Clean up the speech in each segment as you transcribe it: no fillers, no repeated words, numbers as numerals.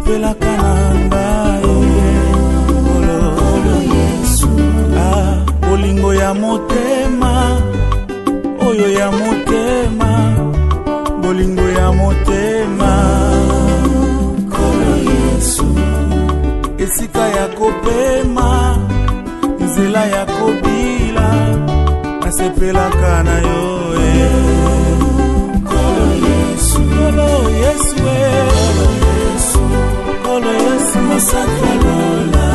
Nasepelaka na ngai Nkolo Yesu. Ah, bolingo ya motema oyo ya motema, bolingo ya motema Nkolo Yesu. Esika ya kopema, nzela ya kobila, nasepelaka na yo eh. Nkolo Yesu, Nkolo Yesu, eh. Nkolo Yesu, mosaka lola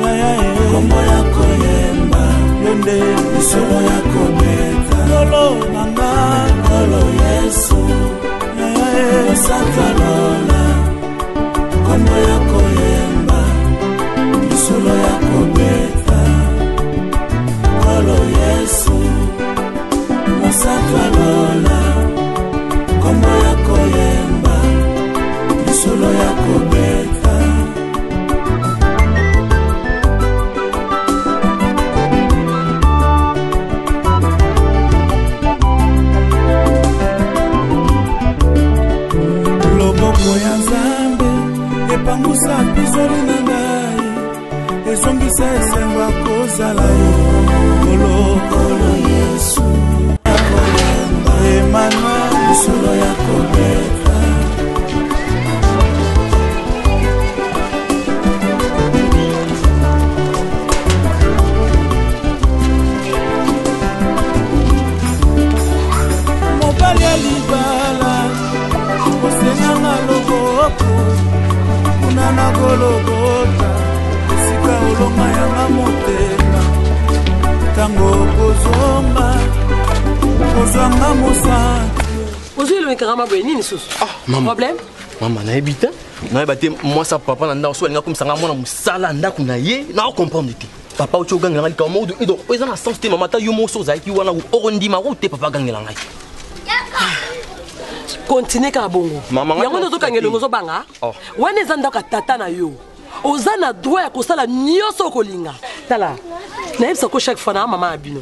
yaya eh. Kombo ya koyemba yo nde lisolo ya kobeta Nkolo na nga Nkolo Yesu yaya eh. Mosaka lola kombo ya koyemba lisolo ya kobeta Nkolo Yesu mosaka lola kombo ya koyemba lisolo ya kobeta. Loboko ya Nzambe epangusa pisoli na ngai, ezongisa esengo ya kozala yo Nkolo. Nkolo Yesu Emmanuel, lisolo ya kobeta. Mobali ya libala osenganga loboko kuna na Gologota, esika olonga yanga motema. Ntango okozonga kozwanga mosantu. Ozwi elongi kangama boye, nini susu? Mama. Problème? Mama, nayebi te, nayeba te. Mwasi ya papa na ndako so alinga komisanga mwana mosala ndako na ye, na ocomprendre te. Papa oti ogangela ngai likambo moko donc oyo eza na sens te. Mama, ata yo moko so ozalaki wana, okondima ko te papa agangela ngai. Continue kaka bongo. Mama, ngai yango nde ozokanga elongi, ozobanga. Oh. Wana eza ndako ya tata na yo, oza na droit ya kosala nyonso okolinga. Tala, nayebisa ko chaque fois na mama ya bino,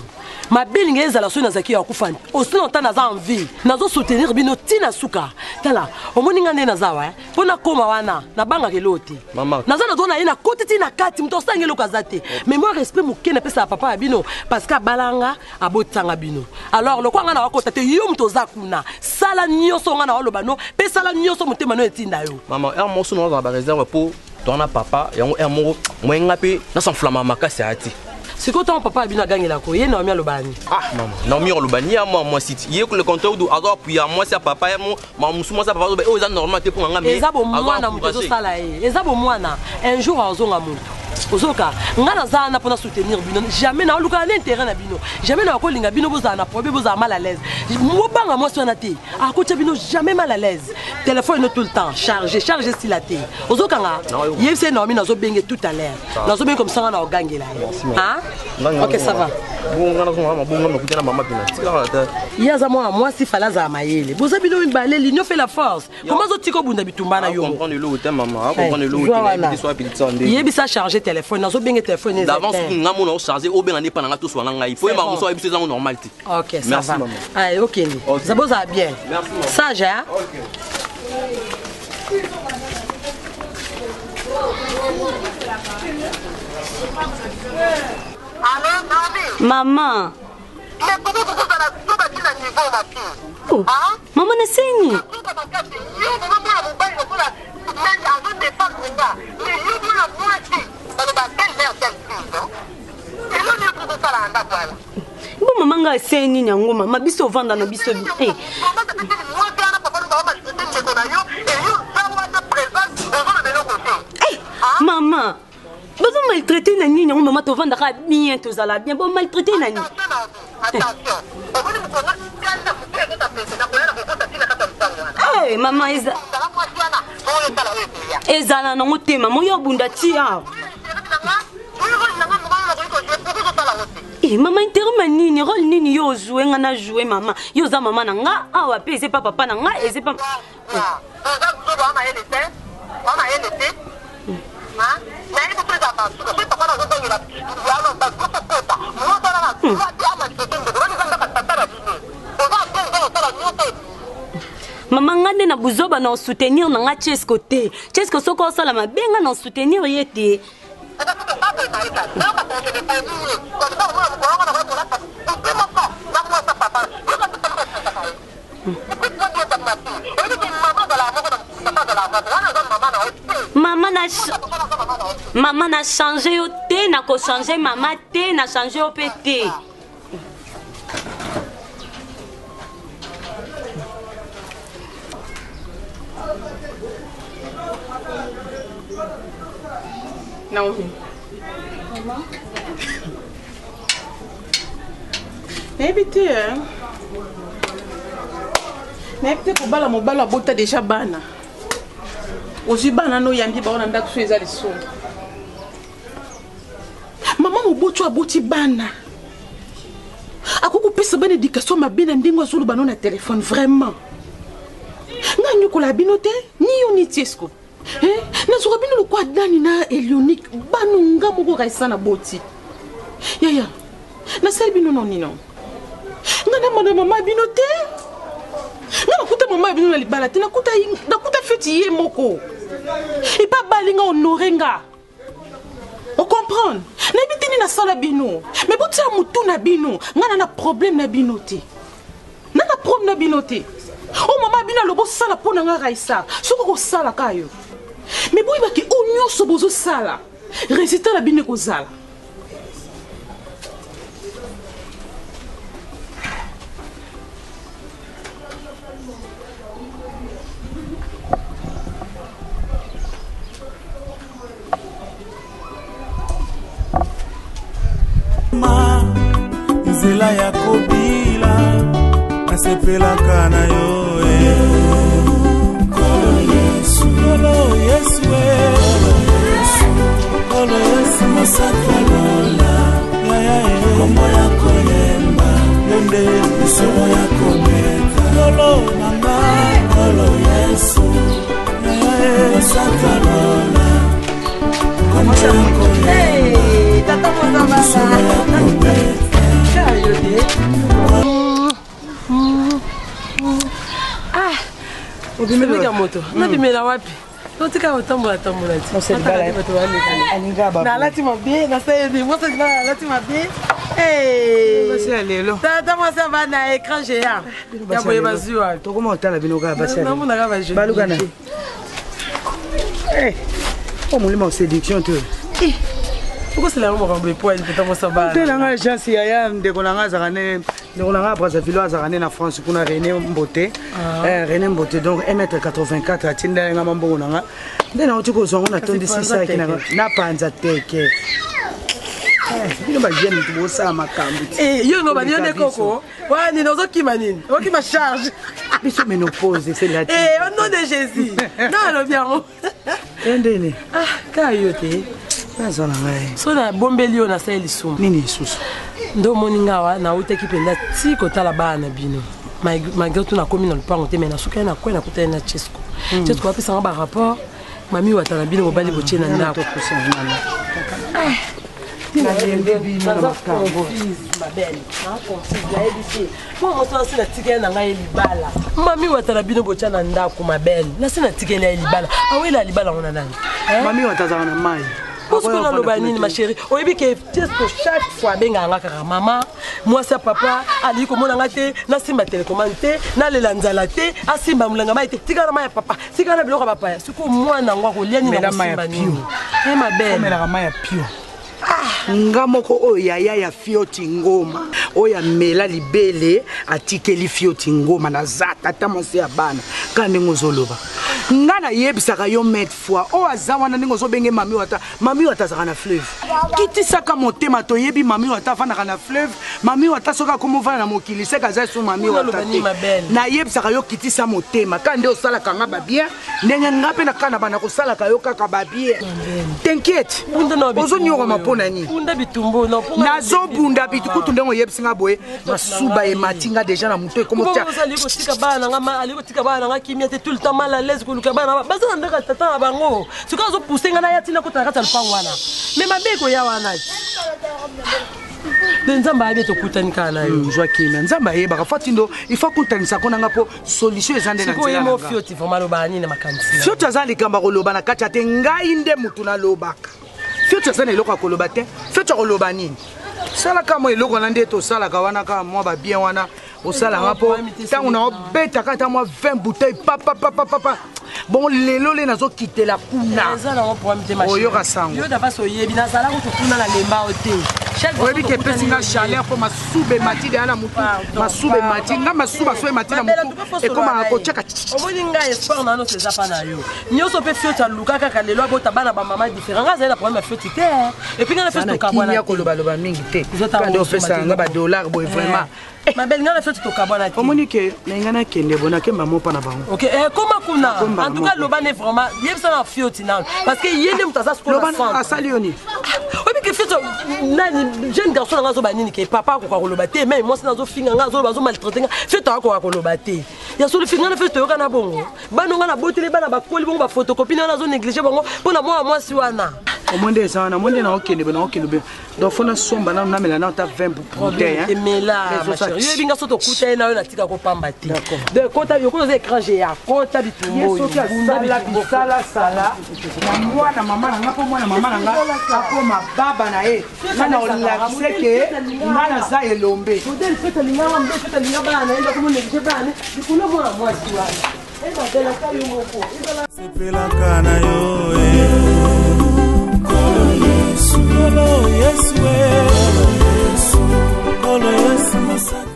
mabe elingi ezala soki nazalaki ya kokufa aussi longtemps naza en vie, nazosoutenir bino ntina suka. Tala, omoni nga nde naza wa mpo nakóma wana, nabangaka eloko te. Mama. Naza na droit na ye, nakoti ti na kati, moto asanga eloko aza te. Mais moi, respect moke napesaka papa ya bino parce que abalanga, abotisanga bino. Alors lokwa nga na wakota te, yo moto oza kuna, sala nyonso nga na waloba no mpe sala nyonso motema no etinda yo. Mama, heure moko so nazala baréserve mpo towana papa yango, heure moko moyenga mpe nasanflama makasi aya te. Sikoyo ntango papa ya bino agangelako ye, Naomi alobani? Ah mama, Naomi oloba ni ya mwa mwasi ti ye le contraire du azo appuyer mwasi ya papa ye mo ma mosu mwasi ya papa azoba oyo eza normal te mpo na nga, mais eza bomwana, azo moto encourager. Ezosala ye, eza bomwana. Un jour azonga moto. Ozoka nga naza wana mpona soutenir bino, jamais naolukaka na intérêt na bino, jamais nakolinga bino bozala na problème, bozala mal à l'aise. Bobanga mwasi wana te, akotia bino jamais mal à l'aise. Téléphone no tout le temps chargé, chargé esila te. Ozokanga yebisa ye Naomi nazobenge tout à l'heure, nazobenge comme ça nga na ogangela ye. Hein? Ok, ça va. Bongo nga nazonga mabongo nakuta na mama mpena tikaka te. Ye aza mwana mwasi, fala azala mayele. Boza bino mibale, l'union fait la force. Comment ozotika obunda bitumba na yo? Comprendre eloko te mama, acomprendre eloko te. Voilà. Nayebi te so apelitisa nde. Yebisa charge téléphone, nazobenge téléphone eza d'avance éteint. Nga mona ocharge, obenga nde mpa na nga, toswana ngai po C'est ye bon. mosu ayebi so ezango normal te. Ok, ça Merci, va. maman. Allez, okende. Ok. Za bozala bien. Merci, maman. Sage, hein? Ok. Allô, Naomi? Mama. Mais comment kozala zoba ti na niveau, ma fille? Oh. Hein? Mama, naseni. Zoba makasi. Yo mama, mwana mobali lokola nani azodefendre nga, mais yo mwana mwasi baloba belle mère belle fille, non? Elo nini kozosala na ndako wana? Bo mama, ngai aseni nini yango mama? Biso ovanda na biso eh. Mama, tapeseli mwasi wana, papa no baomaltraite ndeko na yo, eyo oza wana présente, ozoloba eloko te. Eh, mama, bazo maltraite na nini yango mama? Tovandaka bien, tozala bien, bo maltraite na nini? Attention Naomi, attention. Omoni mokongo kanda motu ezota pese na koya na kokota ntina kati ya lopango wana. Eh, mama, eza Zala mwasi wana oyo esala oyo ekoya. Ezala nango te mama, oyo obunda ti awa. Eh, mama, interima nini, role nini yo ozwe nga na joue? Mama, yo oza mama na nga awa mpe eza epa papa na nga, eza epa. Oza zoba, mayele te, mayele te. Nayebi so eza basuka soki papa nazozongela yalo bazokokota moto wana na te amaltraite ndeko wana, eza ndaka tata na bino, oza te, oza kosala nyonso. Mama, nga nde na buzoba na osoutenir na nga Chesco te. Chesco soki osala mabe nga na osoutenir ye te. Mama na mama na change yo te, na ko change mama te, na change yo pe te. Naomi. Maman. Nayebi te eh. Nayebi te kobala mobali abota deja bana. Ozwi bana no oyambi bango na ndako so eza lisumu. Mama moboti oyo aboti bana akoki kopesa bana éducation mabe na ndenge azoloba no na telefone vraiment. Nga nyokola bino te ni yo ni Tiesco. Eh, nazwaka bino lokwa dani na elionique bano nga moko raisa na boti yaya nasali bino no nino nga namona mama bino te nga nakuta mama ya bino na libala te nakuta, nakuta feti ye moko epa abali nga honore nga ocomprendre nayebi te nini nasala bino me botia motu na bino nga na na problème na bino te na na problème na bino te oyo mama bino alobi osala mpo na nga raisa soki okosala ka yo me boyebake oyo nyonso bozosala résultat na bino ekozala nzela ya kobila nasepelaka na yo eh. Nkolo Yesu, Nkolo Yesu, eh. Nkolo Yesu, mosaka lola, yaya, eh. Kombo ya koyemba, yo nde lisolo ya kobeta, Nkolo na nga, Nkolo Yesu, yaya, eh. Mosaka lola, kombo ya koyemba, lisolo ya kobeta. Obimela moto nabimela wapi? Otika kotambola tambola ti bato balekana. Nalati mabe, nasaleli mwasi libala, nalati mabe. Tata mwasi ava na écran géant ya boye bazwi wapi? Tokoma kotala bino kaka basi ya lelo. Namonaka ba Balukana. O molimo ya séduction te. Okosela yango makambo epoili tata mwasi abana. Te na nga agence yaya ndeko na nga azalaka ne ndeko na nga Brazzaville azalaka ne na France kuna René Mbote. René Mbote donc 1m84 atinda nga mambongo na nga nde nauti kozwa yango natondisi saki na nga napanza teke. Bino bajeune mutu bosala makambo ti. Yo ngo bani yo nde koko wana nini ozokima nini okima charge biso ménopause c'est la au nom de Jésus na alobi yango endeni ah ka yo te naza na ngai so nabombeli yo nasali lisumu nini lisusu nde omoni nga awa nautaki mpenza ti kotala bana na bino malgré tout nakomi na lopango te mais nasukaki na kwe nakutani na Chesco. Chesco apesanga barapport mami wata na bino mobali botie na ndako. Mwa moto nasi natikeli na ngai libala mami wata na bino botya na ndako mabele nasi natikeli ya libala awela libala ngo na nani? Mami wata azalaka na mai. Posiko naloba nini ma chérie? Oyebi ke Chesco chaque fois abengaka nga kaka mama mwasi ya papa alingi komona nga te, nasimba telecommande te, nalela nzala te, asimba molenga mai te, tika na mai ya papa, tika na biloko ya bapaya. Sikoyo mwana yango akolia nini? Mela mai ya akosimba pio. nini? Mabele omelaka mai ya pio. Nga moko oyo yaya ya Fioti Ngoma oyo amela libele atikeli Fioti Ngoma naza tata mwasi ya bana kaka ndenge ozoloba nga nayebisaka yo maître fois oyo aza wana ndenge ozobenge mami wata. Mami wata azalaka na fleuve, kitisaka motema. Toyebi mami wata afandaka na fleuve. Mami wata soki akomi ovanda na mokili seke aza so mami wata te. Nayebisaka yo kitisa motema kaka nde osalaka nga babien ndenge nga mpe na kaka na banda kosalaka yo kaka babien. T'inquiète, ozonyokama mpo na nini? Nazobunda bitu kutu ndenge oyebisi nga boye masuba emati nga deja na moto ekomotia. Kotika bana nga, ali kotika bana na nga kimia te, tout le temps mal à l'aise koluka bana baza na ndako ya tata na bango. Sikoyo azopousse nga na ya ntina kota na kati ya lopango wana, me mabe ekoya wana. De Nzambe ayebi tokutani kaka na yo. Zwa kimia, Nzambe ayebaka. Fa tindo il faut akutanisa ko nanga mpo solution eza nde na Sikoyo nzela ye na mo nga. Fioti vraiment alobaka nini na makanisi na yo? Fioti aza likambo ya koloba na kati ya te, ngai nde motu nalobaka. Fioti aza na eloko ya koloba te. Fioti akoloba nini? Salaka mwa eloko wana nde tosalaka wana, kaka mwa babien wana osalanga mpo ntango na obetaka ata mwa 20 bouteille papapapapapa. Bongo lelo le nazokitela kuna. Eza nango problème te, ma chérie. Oyoka sango. Yo dapasi oyebi nazala kutu kuna na lemba o te. Chaque Oyebi fois ke epesi nga chaleur mpo masuba emati deya na motu. Masuba emati nga, masuba so emati na motu ekomaka kotiaka. Omoni ngai, espoir na nyonso eza mpa na yo nyonso mpe. Fioti aluka kaka lelo abota bana bamama différent. Ngai azali na problème ya Fioti te, et puis ngai na Fioti tokabwana Kimia, te. kolobaloba mingi te. Ozota Kande ngo opesaka nga badollar boye vraiment. Mabele, ngai na Fioti tokabwana te. Omoni ke na ngai nakende bo nakemba mo mpa na bango. Ok, koma kuna. Komba En tout cas moko. loba ne vraiment, yebisa na Fioti nano parce que ye nde moto aza sikoyo Loba na centre. Asali yo nini? Oyebi ke Fioti nani, jeune garçon nanga azoba nini ke papa akoka koloba te, mais mwasi nazofinga nga, azoloba, azomaltraite nga. Fioti akoka koloba te ya solo. Fi nga na Fioti toyoka na bongo. Bana nga naboteli, bana bakoli bongo, baphotocopie na wana, azonéglige bango mpo na mwana mwasi wana. Omoi nde eza wana, moi nde naokende bo, naokende bo. Donc fo nasomba nano, namela nano ata 20 bouteille. Emela, ma chérie, yoyebi nga so tokuta ye na yo, natika kopamba te. Donc kota yokola oza écran géant, kota bitumba Ye soki oyo bunda asala bitumba. Bisalasala na mwana mama na nga mpo mwana mama na nga akoma baba na ye, nga na olakise ke nga naza elombe. Modèle fete alingaka, modèle fete alinga bana na ye, ndako monéglige bana likolo mwana mwasi wana ebabelaka yo moko ezala. Sepelaka na yo e. Nkolo Yesu, Nkolo Yesu e. Nkolo Yesu mosali.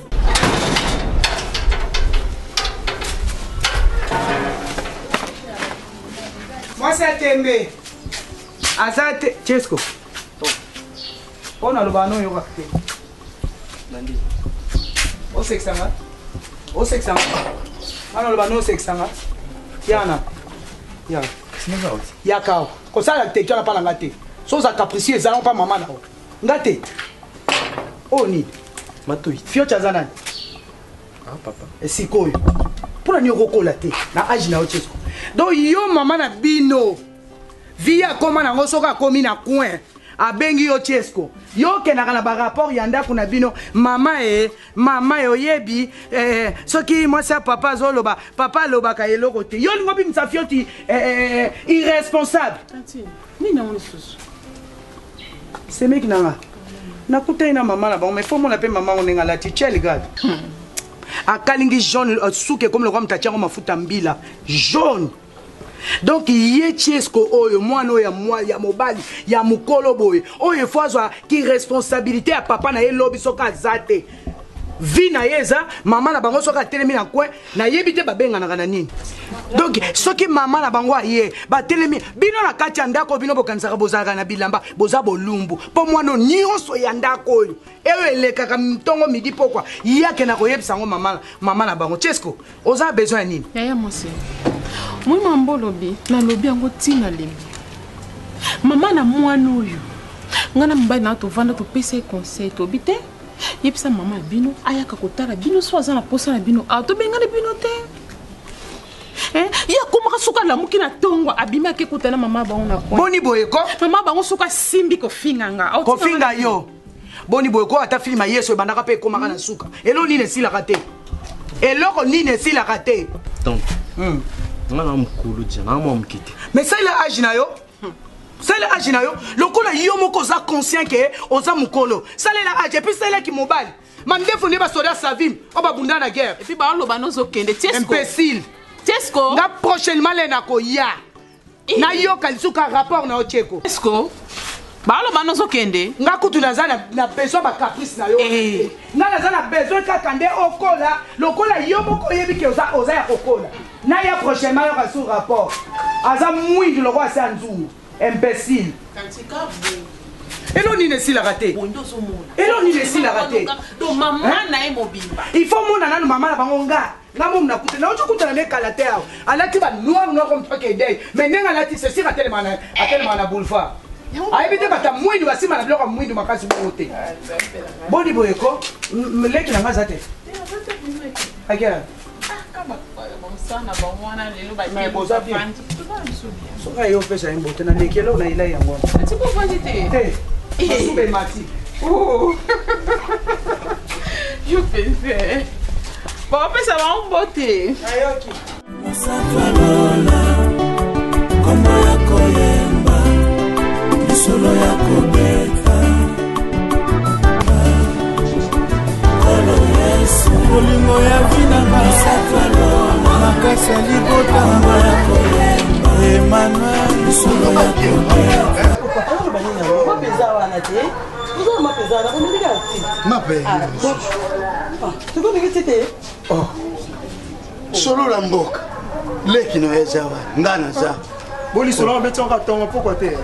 Mwasi ya tembe aza te. Chesco, mpo naloba no oyokaka te, osekisanga, osekisanga. Nga naloba no osekisanga. Yana ya yaka awa, kosala te wana mpa na nga te. So oza capricieux, ezala mpa mama na yo, nga te. Oyo nini? Matoi. Fioche aza nani? Ah papa. Sikoyo mpona nini okokola te na age na yo, Chesco? Donc yo mama na bino vi akóma nango, soki akómi na coin abengi yo Chesco, yo okendaka na barapport ya ndako na bino. Mama e, mama e, oyebi eh, soki mwasi ya papa azoloba, papa alobaka eloko te. Yo olingo obimisa Fioti irresponsable. Tantine, nini yango lisusu? Semeki nanga, nakutani na mama na bango, mais fo mona mpe mama ngo ndenge alati chel gade, akalingi jaune, suki ekomi lokola moto atiango mafuta mbila jaune. Donc ye Chesco oyo, mwana oyo ya mobali ya mokolo boye oyo, efo azwa ki responsabilité ya papa na ye lobi soki aza te. Vi na ye eza mama na bango. Soki atelemi na coin, nayebi te babenganaka na nini. Donc soki mama na bango aye, batelemi bino na kati ya ndako, bino bokanisaka bozalaka na bilamba, boza bolumbu. Mpo mwana nyonso ya ndako oyo eyo elekaka ntongo, midi, pokwa, ye akenda koyebisa yango mama, mama na bango. Chesco, oza besoin ya nini? Yaya mwasi, moi mambo olobi, nalobi yango ntina lembi. Mama na mwana oyo, ngai na mobali na tovanda, topesa ye conseil, tobi te yebisa mama ya bino ayaka kotala bino so aza na posa na bino awa, tobengani bino te. Eh, ye akomaka soki alamuki na ntongo, abimi, ake kutana mama bango na coin. Boni boye ko? Mama bango soki asimbi kofinga nga. Kofinga yo boni boye ko? Ata filme ya Yesu ebandaka mpe ekomaka na suka. Eloko nini esilaka te? Eloko nini esilaka te? Donc nga na mokolo dia na mwa moke te. Mais salela age na yo, salela age na yo. Lokola yo moko oza conscient ke oza mokolo, salela age et puis salelaki mobali. Mandefu nde basoda Savim oyo babunda na guerre. Et puis baoloba nozokende, Tiesco. Imbécile. Tiesco. Nga prochainement le nakoya, nayoka lisuka rapport na yo, Tieko. Tiesco, baoloba nozokende. Nga kutu naza na besoin bacaprice na yo. Eh. Nga naza na besoin kaka nde okola. Lokola yo moko oyebi ke oza ya kokola, naya prochainement yoka sur rapport. Aza mwindu lokola se ya nzungu, imbécile. Elo nini esilaka te? Elo nini esilaka te? Donc mama na ye mobimba. Il faut mona nanu mama na bango. Nga momu nakuta, nauti kutana ne kala te awa, alati ba noir noir comme toke edei, mais ndenge alati ceci, atelemaka na boulevard, ayebi te bato ya mwindu basima na biloko ya mwindu makasi bongo te. Boni boye ko? Leki na nga aza te, akela. Mais boza bien. Soki aye, opesa ye mbote. Naleki eloko na elai yango wana te, masuba emati. Oh. Yo mpenza. Bon, opesa bango mbote. Nayoki. Mosantu alola kombo ya koyemba lisolo ya kobeta kolo yesu bolingo ya vinanga mosantu alola makasi ya libota ya koyemba emmanuel lisolo ya kobeta Mapeza wana te ozala mapeza wana omelika ti mape tokomiki ti te solola mboka leki na yo eza wana nga naza bolisolo obeti yango tongo pokwa te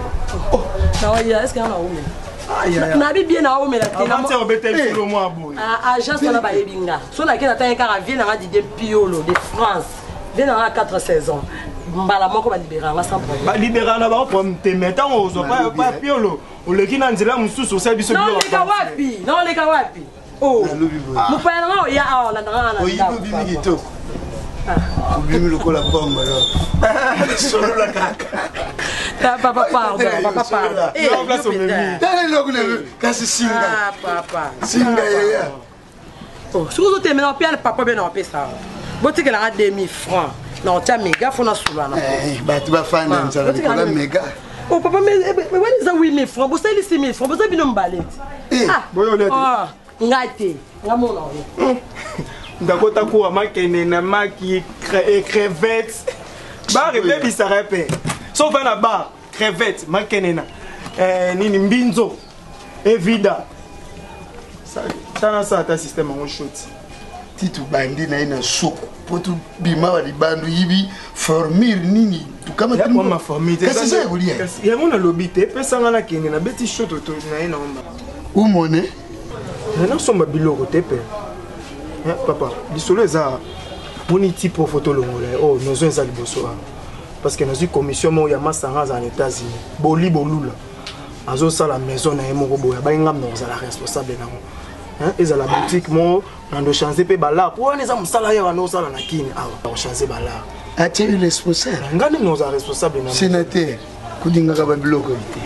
naoya eske nga naomela nabi bien naomela te avance obeta lisolo mwa boye agence wana bayebi nga so nake natangi kaka vie nanga didie piolo de france vie nanga 4 saison mbala moko balibera nga sans problème balibera na bango problème te mais ntango ozwa pa piolo oleki na nzela mosusu osali biso naoleka wapi naoleka wapi mopaya nanga oya awa olandanga nga na oyibi obimi kitoko obimi lokola pombe alors solola kaka papa pardon papa pardon tala eloko na kasi singa singa yeya soki ozotemela opia papa be na opesa botikelanga 2000 francs na otya mega fo nasulana bato bafanda nzala likola mega Oh papa mais wana eza 8000 francs bosali 6000 francs boza bino mibale te ngai te nga mona oyo ndakota kuwa makene na maki crevette bar ebebisaka mpe so ofa na bar crevette makenena nini mbinzo evida tana sala ata systeme yango shoti ti tobandi na ye na suku mpo tobima wa libanda oyibi formule nini tukamasi eza ya kolia yango nalobi te epesanga nakende nabeti shoto na ye naomba umone nasomba biloko te mpe papa lisolo eza moni ti po fo tolongola ye oyo maison eza liboso awa parce que nazwi commission moko ya masanga azala na états-unis boli bolula azosala maison na ye moko boye abayi ngambo na kozala responsable nango ezala boutique moko nando change mpe balar po wana eza mosala ye wana osala na kini awa ochange balar atie yo responsable nga ndenge ozala responsable na sénateur kolingaka babiloko te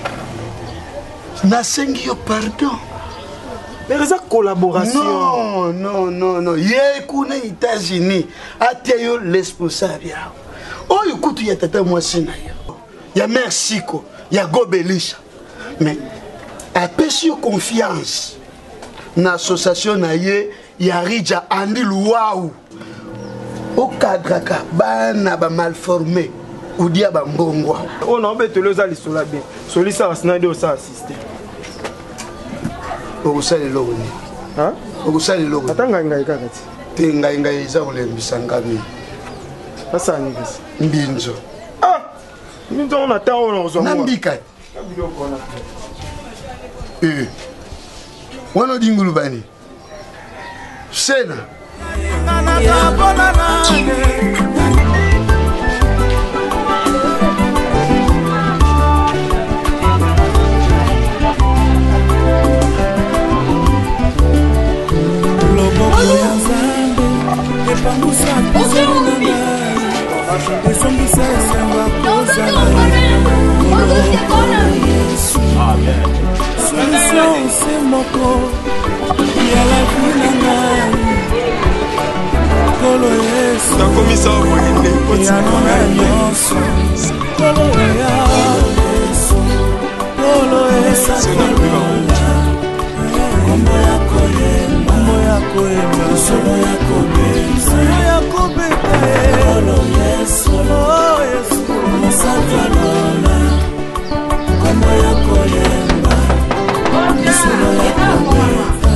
nasengi yo pardon mais eza collaboration non non non non ye kuna états-unis atia yo responsable yawo oyo kutu ya tata mwasi na yo ya mare siko ya gobelisha mais apesi yo confiance na association na ye ya rija andi luwau okadraka bana bamalforme odia bambongwa oyo na obetelo eza lisolo ya bien solisaka sina nde osala systeme okosala eloko nini okosala eloko ata ngai ngai kaka ti te ngai ngai eza kolembisa nga mingi nasala nini kasi mbinzo ah mbinzo ngo na ntango oyo nakozwa na mbika te wana odingulubani sena loboko ya nzambe epangusa pisoli na ngai ezongisa esengo kozala solution se moko ya la vie na ngai nkolo yesu nakomisa boye nde yano na nyonso nkolo ya yesu nkolo yesu kombo ya koyemba kombo ya koyemba solo ya kobeta solo ya kobeta nkolo yesu nkolo yesu mosantu alola kombo ya koyemba solo ya kobeta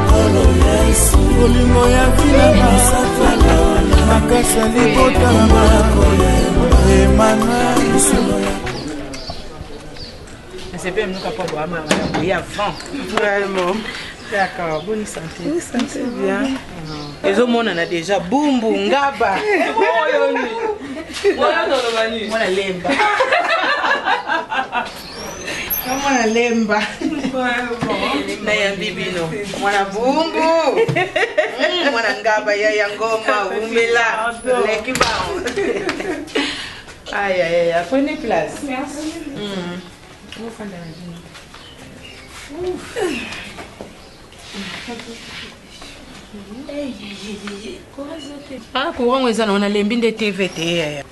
nkolo yesu bolingo ya vilama mosantu alola makasi ya libota na koyemba emmanuel solo ya nasepeli mnoka mpo boamaka boye avant vraiment d'accord bonne santé bonne santé bien ezomonana déjà bumbu ngaba mwana lemba mwana lemba nayambi bino mwana bumbu mwana ngaba yaya ngoma umela leki bao Aïe, aïe, aïe, prenez place. Merci. Ah, courant eza nango nalembi nde tv te yaya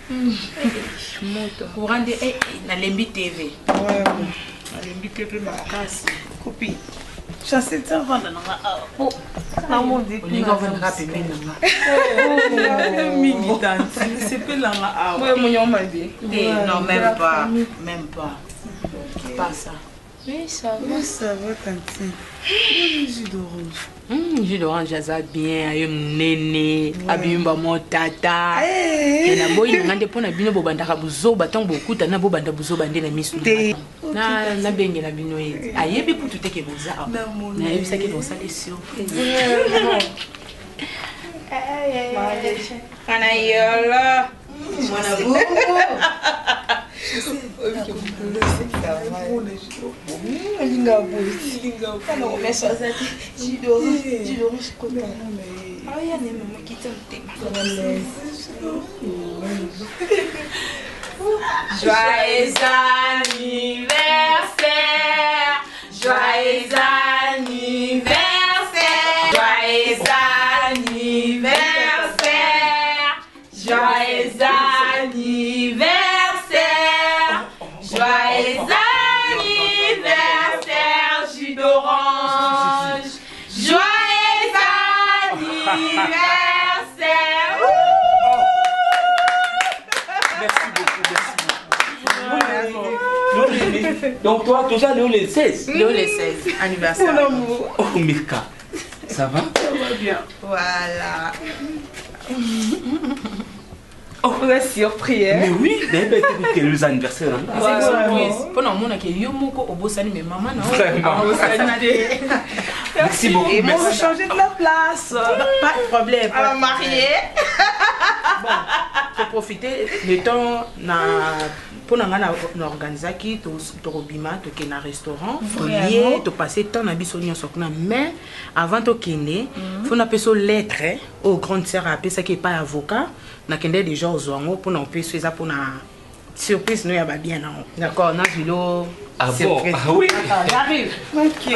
moto courant nde eh, nalembi tv nalembi tv makasi kopi chancel ti avanda nanga awa po olingi ovandaka pembeni nanga mingi tanti nasepelanga awa monyo mabe te non même pas même pas pas ça Oui, ça va. Oui, ça va, tantine. Boni jus d'orange. Jus d'orange aza bien, aye monene, abimi ba mo tata. Mais naboyi na nga nde mpo na bino bobandaka buzoba ntango bokutana bobanda buzoba nde na misu na nabengela bino ye ayebi kutu te ke boza awa. Nayebisaki na osala surprise. Mwana yolo. Mwana bongo. Alinga boye. Alinga aza te. Jus d'orange kota. Aya ne mama kita motema. Joyeux anniversaire, joyeux anniversaire, joyeux anniversaire, joyeux anniversaire, joyeux anniversaire, jus d'orange, joyeux anniversaire. Merci beaucoup, merci beaucoup. Donc toi, déjà Léo le 16. Léo le 16, anniversaire. Mon amour. Oh Mirka, ça va? Ça va bien. Voilà. Oh, on est surpris, hein? Mais oui, d'ailleurs, tu es anniversaire. C'est surprise. Mpona omonaka yo moko obosani me mama na Vraiment. Merci beaucoup. Et moi, merci. on changer de la place. Pas de problème. Alors, marié. Bon, faut profiter le temps na mpo na ngai na organisaki tokobima tokende na restaurant, tolie, topasse temps na biso nyonso kuna. Mais avant tokende, fo napesa lettre oyo grande sœur apesaki epai ya avocat. Nakende déjà ozwa yango mpona opesa, eza mpona surprise no ya babien nango. D'accord, nazwi lo. Ah bon? Ah oui. J'arrive. Ok.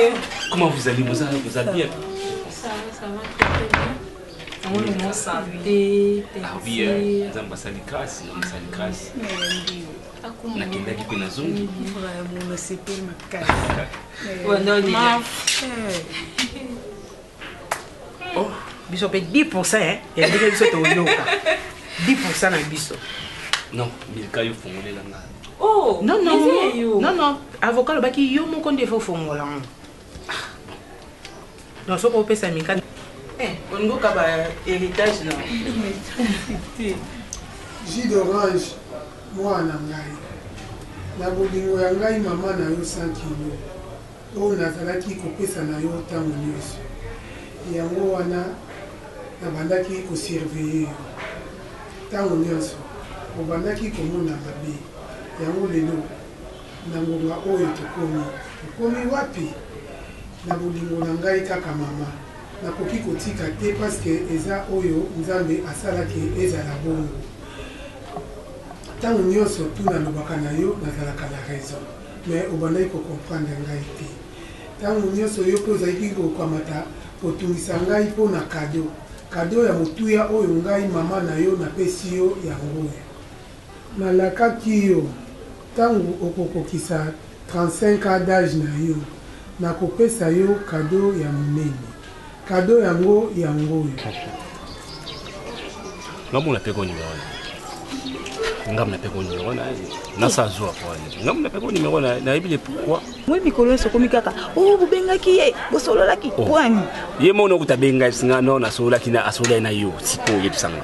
Comment vous allez? Vous allez, vous allez bien? Ça va, ça va très très bien. Yango santé. Ah oui, Nzambe asali grâce, Nzambe asali grâce. Nakendaki mpe nazongi. Vraiment, nasepeli makasi. Oh, biso mpe 10 ya ndenge biso toyoka 10 na biso. Non, Milka, yo fongolela nga. Oh, Non, non, eza yo. non, non, avocat alobaki yo moko nde fo fongola ngo. Donc soki opesa Mika, olingi okaba héritage na Jus d'orange, mwana na ngai, na bolingo ya ngai mama na yo 100 kilo oyo nazalaki kopesa na yo ntango nyonso, yango wana nabandaki kosurveiller yo ntango nyonso obandaki komona mabe. Yango lelo na ngonga oyo tokomi, tokomi wapi? Na bolingo na ngai kaka mama, nakoki kotika te, parceke eza oyo Nzambe asalaki ezala bongo. Ntango nyonso tu nalobaka na yo, nazalaka na raison, mais obandaki kocomprendre ngai te. Ntango nyonso yo mpe ozalaki kokamata kotungisa ngai mpo na cadeau, cadeau ya motuya oyo ngai mama na yo napesi yo. Yango oyo nalakaki yo: ntango okokokisa 35 ans d'âge na yo, nakopesa yo cadeau ya monene. Cadeau yango, yango oyo. Ngambo napeka numéro na ngambo, napeka numéro na nasa azwa po ngambo napeka numéro na nayebi le pourquoi. Moi, mikolo nyonso okomi kaka o bobengaki ye, bosololaki pwani. Ye moko nokuta benga esinga no nasololaki na asololaki na yo sikoyo oyebisanga.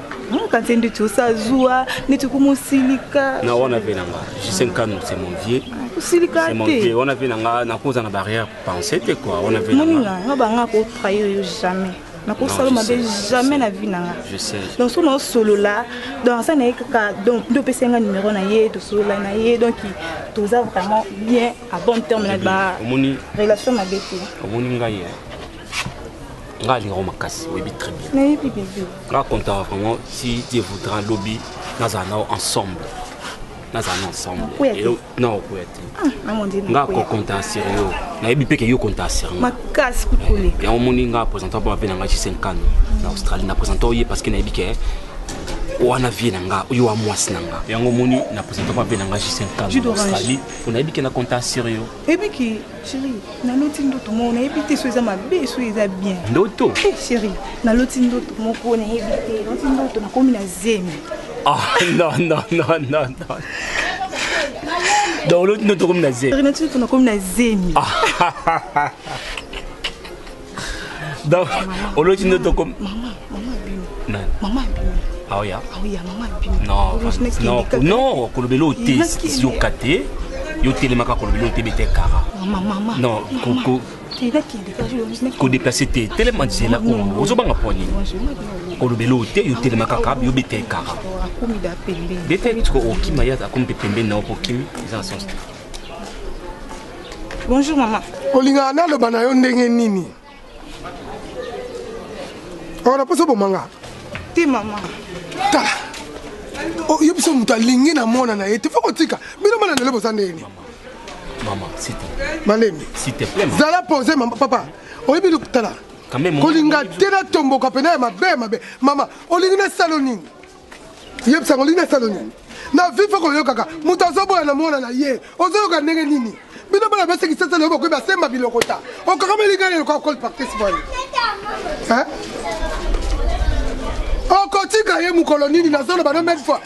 Kanti ndeti osazuwa neti komosilika. Na wana mpe nanga Justin Kano, c'est mon vieux. Osilika. C'est mon te. vieux wana mpe nanga nakoza na barrière pensée te quoi, wana mpe nanga. Moninga nga banga kotrahir yo jamais, nakosala Non, je mabe sais. jamais na vie na nga. Je sais. Donc so naosolola, donc aza na ye kaka, donc nde opesi nga numéro na ye, tosolola na ye, donc toza vraiment bien à bon terme na ba Omoni relation mabe te. Omoni ngai, ngai alingako makasi, oyebi très bien. Nayebi, bébé. Nga comptaka vraiment, si Dieu voudra, lobi nazala nao ensemble. Nazala na ensemble. Nakwea te. Elo- Na okwea te. Ah, namondi Nga ko compter sur yo. Nayebi pe ke yo compter sur nga. Makasi kutu koleka. Yango omoni nga présente mpo ape na ngai Chisenkano na Australie na présente ye parce que nayebi ke wana vie na nga oyo wa mwasi na nga. Yango omoni na présente mpo ape na ngai Chisenkano Jus na d'orange. Australie mpo nayebi ke na compter sur yo. Oyebi ke chéri naloti ndoto moko nayebi te so eza mabe so eza bien. Ndoto? Eh, chéri naloti ndoto moko nayebi te naloti ndoto nakomi na zemi. Ah non non non non non. Donc oloti ndoto okomi na zemi. Chéri naloti ndoto nakomi na zemi. Donc oloti ndoto okomi Mama, mama bino. Nani? Mama bino. Aoya. Aoya mama bino. Non, Orange nakende non, kaka. non, kolobela oyo te Nakende. yoka te yo telemaka kolobela oyo te bete kara Mama, mama. non ko- Mama. ko- Te nakende kaka orange nakende. kodeplace te telema nzela oyo ozobanga mpo nini kolobela oyo te yo telema kaka yo bete kara Akomi da pembeni. bete tiko okima ye akomi mpe pembeni na yo mpo okimi eza na sens te Bonjour maman. Olingaka naloba na yo ndenge nini? Oyo na poso bomanga. Te mama. Tala. Oh, yo biso moto alingi na mwana na ye te fo kotika bino bana lelo boza ndenge nini? Mama, s'il te plaît. Malembe. S'il te plaît, maman. Zala pose mama papa. Oyebi tala. Quand même, Kolinga te natomboka pena ya mabe ya mabe. Mama, olingi nasala nini? Yebisa ngo olingi nasala nini? Na vie fo koyokaka moto azoboya na mwana na ye ozoyoka ndenge nini? Bino bana basi kisasa lelo bokoyi basemba bilokota okakameli ngai lokola col partis boye okotika ye mokolo nini nazoloba no mille fois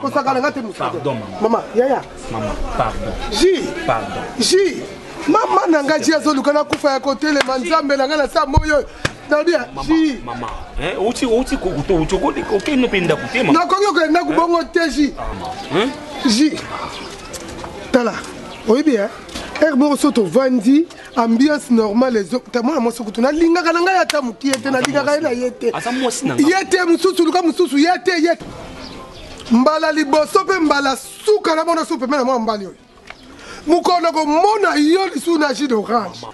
kosakana nga te mosaka mama yaya Mama, pardon. Ji. Pardon. Ji. Mama na ngai ji azoluka nakufa ya kotelema nzambe na ngai na sa moi oyo nalobi ya ji. Mama, hein, outi outi ko to outi ko okende mpe ndako te mama. Nakoki kokende ndako bongo te ji. Hein? Ji. Tala, oyebi hein? Heure moko so tovandi ambiance normale ezo ta mwana mwasi kutu nalingaka na ngai ata mokie te nalingaka ye na ye te Aza mwasi na ngai. ye te mosusu luka mosusu ye te ye mbala liboso mpe mbala suka na mona su pembe na mwa mobali oyo mokolo komona yo lisusu na jus d'orange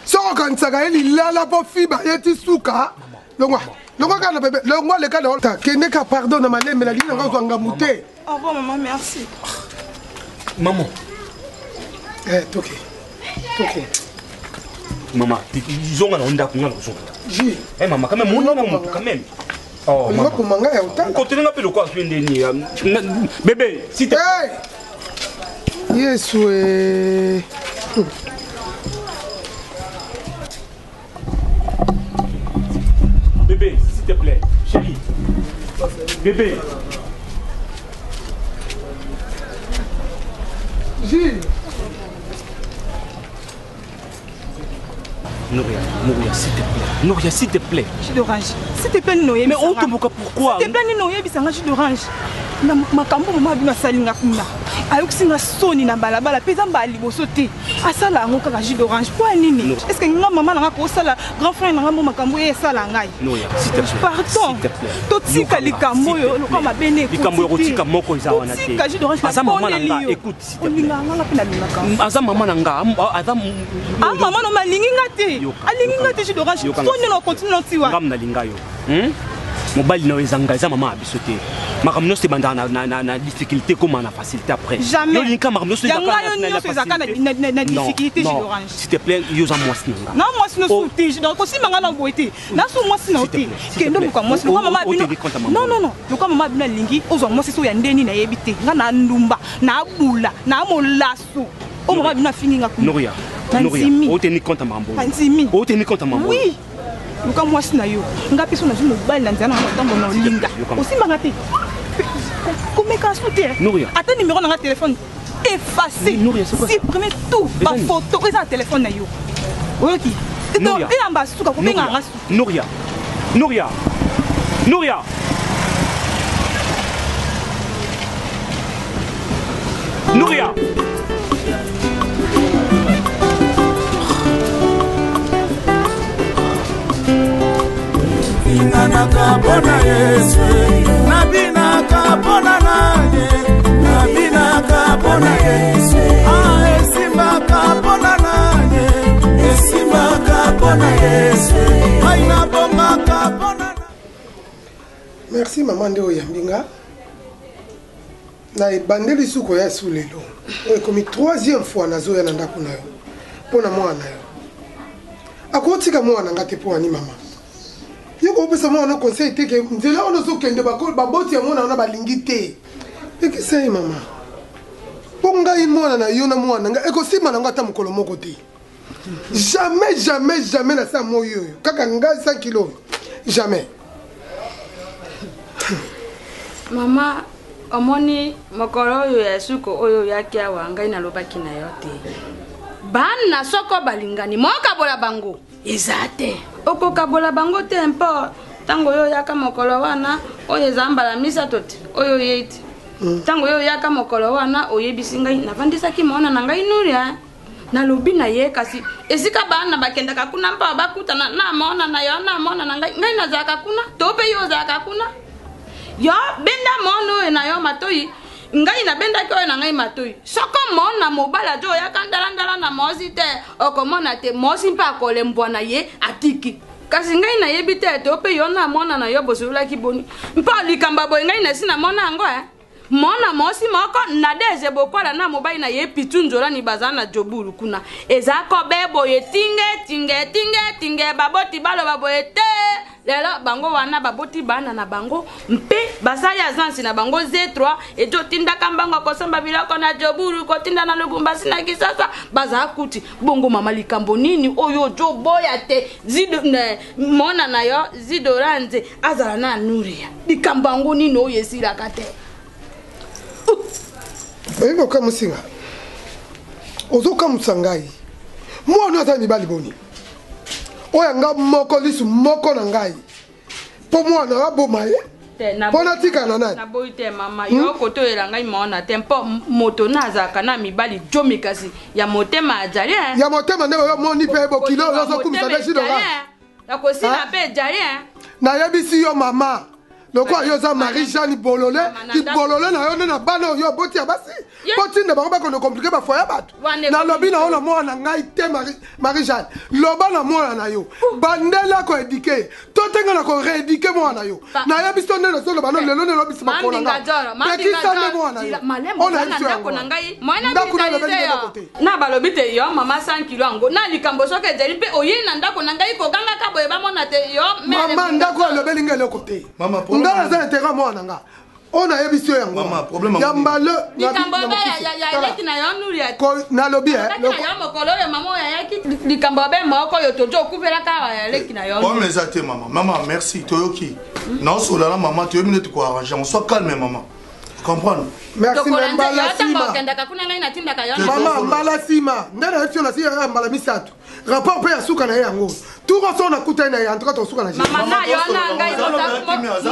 soki okanisaka ye lilala mpo fiba ye ti suka longwa longwa kaka na pembe longwa leka na ta kende ka pardon na malembe nalingi nanga ozwa ngambu te. Au revoir maman, merci. Maman. Eh, toke toke. Mama, zonga na ndako nga nazonga. Ji. Eh mama, quand même mona na moto quand même. Oh, Olinga koma ngai ya otala. Kotelenga mpe lokola azwi ndeni. Bébé, si te. Hey! Yesu eh. Bébé, s'il te plaît, chérie. Bébé. Gilles. Nouria, Nouria, s'il te plaît. Nouria, s'il te plaît. Jus d'orange. S'il te plaît, nino Mais otomboka pourquoi? S'il te plaît, nino oyebisanga jus d'orange. Na makambo mama bino asali nga kuna. Ayokisi nga soni na balabala mpe eza mbala liboso te. Asala yango kaka jus d'orange. Mpo ya nini? Est-ce que nga mama na nga kosala grand frère na nga mo makambo ye esala ngai? Nouria, s'il te plaît. Pardon. S'il te plaît. Totika likambo oyo lokola mabe ne Likambo ya kotika moko eza wana te. Totika jus d'orange Aza mama na nga, nabondeli yo. écoute, s'il te plaît. Olingaka nga nga mpe nalingaka. Aza mama na nga, aza Ah mama no malingi nga te. Alingi nga te jus d'orange. Yoka nga. Soni na continue na tiwa. Ngam nalinga yo. Mobali na yo eza ngai, eza mama ya biso te. Makambo nyonso ebandaka na difficulté koma na facilité après. Jamais. Yo olingi makambo nyonso Ya ezalaka ngai yo nyonso ezalaka na Non, difficulté jus non. d'orange. S'il te plaît, yo oza mwasi na nga. Na mwasi no su te, donc kosimba nga na boye te. Na su mwasi na yo te. Kende luka mwasi. Luka mama bino. Non non non, luka mama bino alingi ozwa mwasi so ya ndeni nayebi te. Nga na ndumba, na bula, na molaso. O mama bino afingi nga kuna. Nouria, Na Nouria, ndimi. oteni compte ya makambo oyo. Na ndimi. Oteni compte ya makambo oyo. Oui. Luka mwasi na yo. Nga mpe so nazwi mobali na nzela na nga ntango na olinga. Osimbanga te. Komeka su te. Nouria. Ata numéro na nga téléphone effacé. Supprimer tout. Ba photo eza na téléphone na yo. Oyoki. Nouria. Eyamba suka kobenga nga su. Nouria. Nouria. Nouria. Nouria. Binanaka mpona Yesu, nabinaka mpona naye, nabinaka mpona Yesu, ah, esimbaka mpona naye, esimbaka mpona Yesu, ngai nabongaka mpona Merci maman nde oyambi nga. Na ebandeli su koya su lelo oyo ekomi troisième fois nazoya na ndako na yo mpo na mwana na yo. Akotika mwana na nga te mpo ani mama. Yo kopesa mwana na conseil te ke nzela wana ozokende baboti ya mwana wana balingi te. Pekisa ye mama. Mpo ngai mwana na yo na mwana na ngai ekosimba nango ata mokolo moko te. Jamais jamais jamais na sa moi oyo kaka ngai 100 kilo jamais. Mama, omoni mokolo oyo ya suko oyo oyaki awa ngai nalobaki na yo te. Bana soko balingani mokabola bango eza te. Okokabola bango te mpo ntango oyo oyaka mokolo wana oyo eza mbala misato te oyo oyei te. Ntango oyo oyaka mokolo wana oyebisi ngai navandisaki mwana na ngai Nuria. Nalobi na ye kasi esika bana bakendaka kuna mpo bakutana na mwana na yo na mwana na ngai, ngai nazalaka kuna to mpe yo ozalaka kuna. Yo benda mwana oyo na yo matoi, ngai nabendaki oyo na ngai matoi. Soko mwana mobali ajo oyaka ndalandala na mosi te, okomona te mosi mpe akolembwa na ye atiki. Kasi ngai nayebi te to mpe yo na mwana na yo bosololaki boni. Mpo likambo boye ngai nasi namona yango eh. Mwana mwasi moko Nadege Bokwala na mobali na ye Pichu Nzolani baza na Jobulu kuna. Eza kobe boye tinge tinge tinge tinge baboti baloba boye te. Lelo bango wana baboti bana na bango mpe basali agence na bango Z3 ejotindaka mbango kosomba biloko na Jobulu kotinda na Lubumbashi na Kisasa baza kuti bongo mama likambo nini oyo ojoboya te zido ne, mona na yo Zidoranze azala na Nuria likambo yango nini oyo esilaka te. Oyebi okamwisi nga, ozokamwisa ngai. Mwana oyo aza mibali boni? Oyo nga moko lisu moko na ngai mpo mwana aboma ye mpo natikala na nani? Naboyi te mama, yo kotoyela ngai maona te mpo moto na azalaka na mibali jomi kasi ya motema azali eh. Ya motema nde oyo moni mpe bokilo oyo ozokumisa nde jidora ya kosila mpe ejali eh. Nayebisi yo mama, lokola yo oza Marie Jeanne Bolole, kibolole na yo nde na bana oyo oboti ya basi mpo tinda bango bakondo komplike bafoye ya bato. Nalobi na yo na mwana na ngai te, Marie Jeanne, loba na mwana na yo bandela koedike ye to te ngai na koreedike mwana na yo. Nayebi so nde nazoloba no lelo nde lobisi makolo na ngai, pekisa nde mwana na yo. Oyo nayebisi yo yango ndako na elobeli nde eloko te. Na balobi te yo mama 100 kilo yango na likambo soki ezali mpe oye na ndako na ngai kogangaka boye bamona te yo mere. Mama, ndako alobeli ngai eloko te, ngai naza na terrain mwana na nga oyo nayebisi yo yango ya mbala likambo ya eleki na yo nuri ya nalobi na yo mokolo oyo mama oyo ayaki likambo ya be moko oyo tojo okufelaka awa ya eleki na yo. Problème eza te mama. Mama merci, toyoki naosola na mama, toyebi nde tokoarrange yango. Sois calme mama, comprendre. Merci mais mbala nsima okendaka kuna ngai natindaka yo. Mama, mbala nsima nde nayebi yo nasi ya mbala misato rapport mpe ya suka na ye yango tour so nakutani na ye en tout cas tosuka na mama na yo na ngai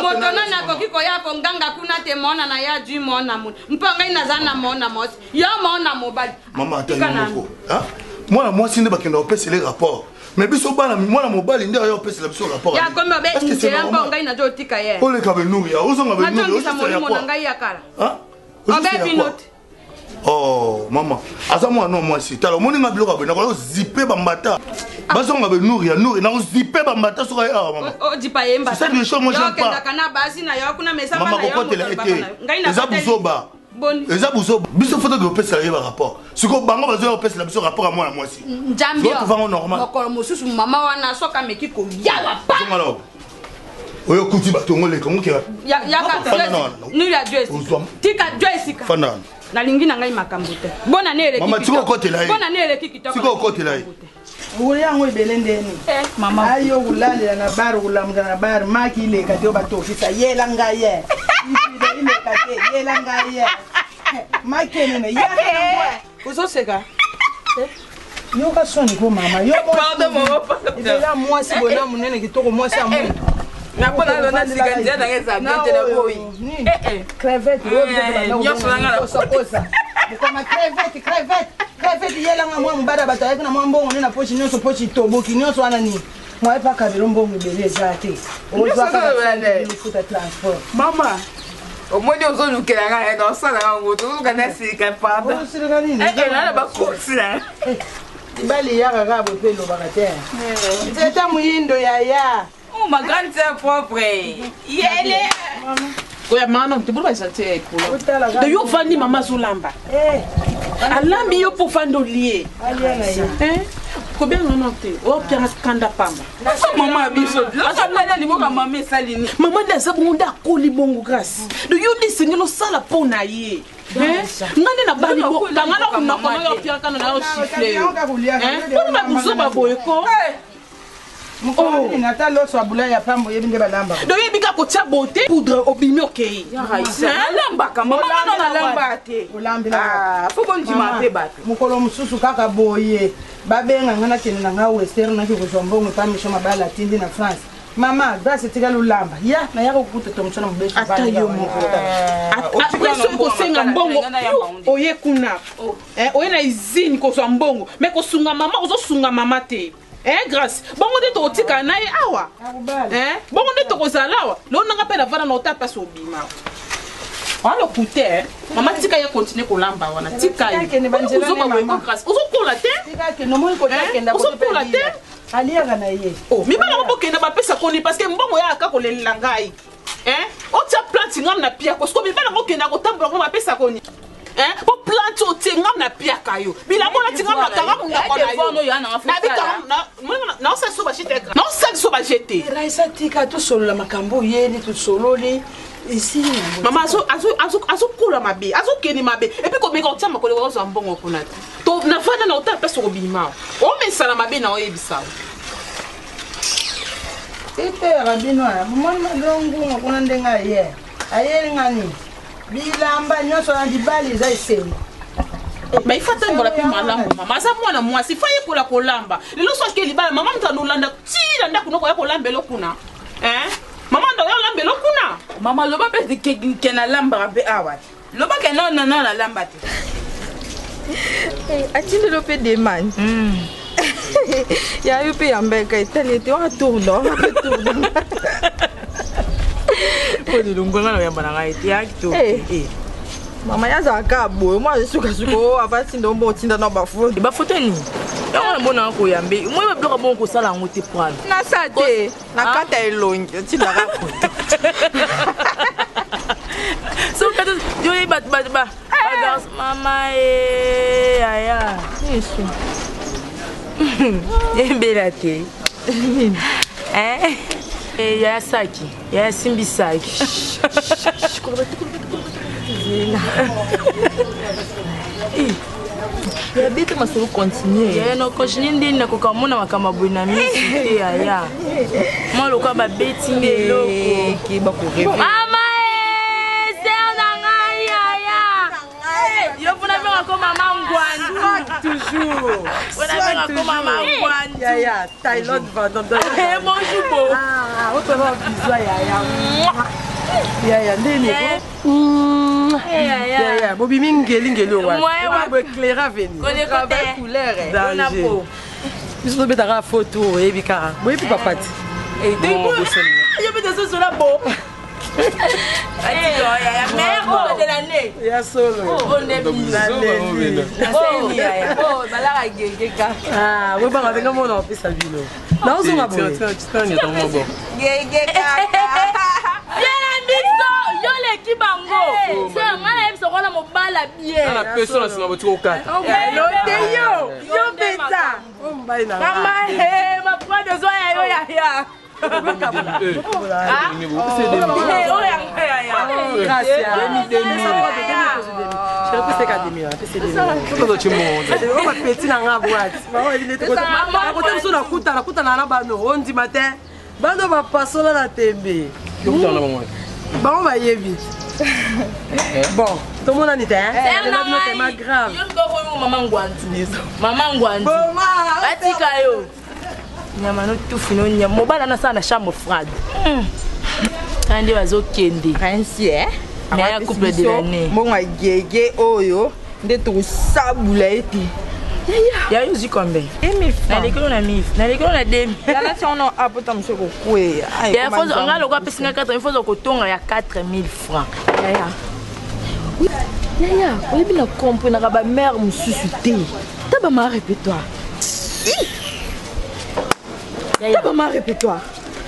moto nani akoki koya konganga kuna te mona na ye adui mona moni mpo ngai naza na mona mwasi yo mona mobali. Mama, ata yo moko mwana mwasi nde bakenda kopesela rapport, mais biso bana mwana mobali nde aya kopesela biso rapport. Ya komi obe nzela mpo ngai nazo otika ye. Oleka benuri ya ozonga benuri nazongisa molimo na ngai ya kala obe bino te. Oh mama, aza mwana no mwasi, tala omoni nga biloko ya boye nakoya kozipe bambata bazonga benuri ya nuri nakozipe bambata soki aye awa mama. Ojipa ye mbata. C'est ça des choses, moi j'aime pas. Okendaka na basi na yo kuna mesamba mama na yo kokotela moto ete alobaka na yo. Ngai eza nakoteli. buzoba. Boni. Eza buzoba, biso foto topesela ye barapport, sikoyo bango bazoya kopesela biso rapport ya mwana mwasi. Nzambi Sikoyo tovango normal. Mokolo mosusu mama wana soki ameki koyawa pa ozonga na oyo okuti bato ngo leka ngokela. Yaka Fanda na wana. nuli ya dio esika Ozwa. tika dio esika. Fanda wana. Nalingi na ngai makambo te bona ne eleki Mama, tika kitoko. okotela ye. Bona ne eleki kitoko. Sikoyo okotela ye. Oya yango ebele ndeni. Mama. Ayo kulalela na bar kulamuka na bar maki ileka te batofisa yela ngai ye. Ifida ileka te yela ngai ye. Makenene yaka Ozoseka. Yoka soni ko mama yo. Pardon mama, pardon. Ebela mwasi boye na monene kitoko mwasi ya mwindu. Nakona lona sika nzela na ngai eza bien te na boyi. Crevette oyo nyonso na ngai na kosa kosa. Bokoma crevette crevette crevette yelanga mwa mobali ya bato ayaki na mwa mbongo nde na poche nyonso poche itoboki nyonso wana nini mwaye mpe akabelo mbongo ebele eza te ozwa kaka futa transport. Mama, omoni ozolukela ngai na osala yango tozoluka na sika pardon. Osilika nini? Na bacourse na mibali eyaka kaka boye mpe elobaka te nzeta moyindo yaya. Oh, ma grande sœur propre. Yele. Koyambanga nano te, bolo bagentil ya ekolo. De yo ovandi, mama azolamba. Alambi yo mpo ofandi olie. Kobenga nano te, opianga kanda pamba. Mama biso azalala liboka, mama esali nini? Mama nde aza bongo, nde akoli bongo. Grâce de yo nde esengeli osala mpo na ye. Nga nde nabali, kanga na monoko na yo, opiaka na yo chiffle yo mpona babuzoba boye ko. Ata loso abula ya pamba, oyebi nde balamba. Donc oyebi kaka kotia beauté, poudre, obimi, okei. Nalambaka, mama, ngana nalamba te. Olambela. Fo bondima mpe bato. Mokolo mosusu kaka boye, babenga nga, nakende na nga wester, naki kozwa mbongo epa Misho Mabala, atindi na France. Mama Grâce, etikali olamba ya nayaka kokuta tomoso na mobesu. Ata yo moko, après soki kosenga mbongo, oye kuna, oye na usine kozwa mbongo, mais kosunga mama, ozosunga mama te. Grâce, bongo nde tokotikala na ye awa, bongo nde tokozala awa. Lelo nanga mpe navanda na ota mpasi, obima wana okute. Mama, tika ye continue kolamba wana, tika ye. Ozoba boye ko, Grâce, ozokola te, ozokola te. Aliaka na ye. Mibala ngo bokenda, bapesa koni, parce que mbongo yaka kolelela ngai, otia plante ngam na piako. Siko mibala ngo okenda kotambola ngo, bapesa koni po plante otie ngam na piaka yo, bilamba olati ngam na kanga monoko na yo. Naosala so bajete, naosala so bajete. Raisa, tika tosolola makambo oyeli, tosololi esili. Mama azokola mabe, azokende mabe, et puis komeka kotia makolo kozwa mbongo kuna te. Navanda na otala place okobima, omesana mabe na oyebisa. Eteyaka bino bomoni madongunga kuna ndenge aye, ayeli nga nini, bilamba nyonso na libali eza esengo. Mais il faut atambola mpe malamu. Mama aza mwana mwasi, fa yekola kolamba. Lelo so ake libala, mama moto anolanda tina ndako noko ya kolamba elo kuna. Mama ndo ya olamba elo kuna. Mama, loba mpe ke nalambaka mpe awa te. Loba ke non, non, nalamba te. Atindeli mpe demande ya yo mpe ya mbeka, etali ete wana tourne, wana mpe tourne. Po lilongo nga na oyamba na ngai te, ya kitoko. Mama, ye azalaka boye, mwa sukasuka o avatinda ombo otinda na bafoto. Bafoto nini yango namonaka koyambe moi babiloko bongo kosala yango te, prendre. Nasa te na kati ya elongi, otindaka foto. Soki yoyebi bato bagarce, mama e yaya yesu. Ebela te yaya, saki yaya, simbi saki. Ya bete masolo, continue. Yaya, na continue ndeni nakoka mona makambo ya boye na misu te. Yaya, mwa lokola babeti nde eloko. Mama e ser na ngai, yaya, yo mpona bengako mama Ngwandu. Toujours. Mpona bengako mama Ngwandu. Yaya, Thaïlande Vendôme. Bonjour bo. Ah, otona bisou yaya. Yaya ndeni. Yaya, bobimi ngeli ngeli owa. Bo éclair avenir. Couleur. Danger. Biso tobetaka photo, oyebi kaka. Boyebi papa ti. Yo mpe tozozola bo meilleur couple de l'année. Ya solo. Balaka gege kaka. Bobanga te, nga mona opesa bino. Naozonga boye. Gege kaka. Bien na biso, yo leki bango. So ngai nayebisa kwana mobala bien. Na peso na nsima botiki okata. Lote yo yo mpenza. Mama, maprade ozwa ya yo, yaya. Oyo yango, yaya. Bapeti na nga boite akote biso, nakutana na bano, ondima te, bano bapasola na tembe, bango bayebi. Bon, tomonani te, tema grave. Mama Ngwanzu, mama Ngwanzu, batika yo nyama no tufi no nyama. Mobala nasala na chambre froide, kaka nde bazokende. Prince. Meilleur couple de l'année. Mbongo ya gege oyo nde tokosabula ye te. Ya yo ozwi combien? Nalekelo na mif, nalekelo na demi. Alati wana apota mosu ekokweya. Nga loko apesi nga 4 faut kotonga ya 4000 francs. Yaya, yaya, oyebi na comprenaka bamare mosusu te. Ta bama répertoire, ta bama répertoire.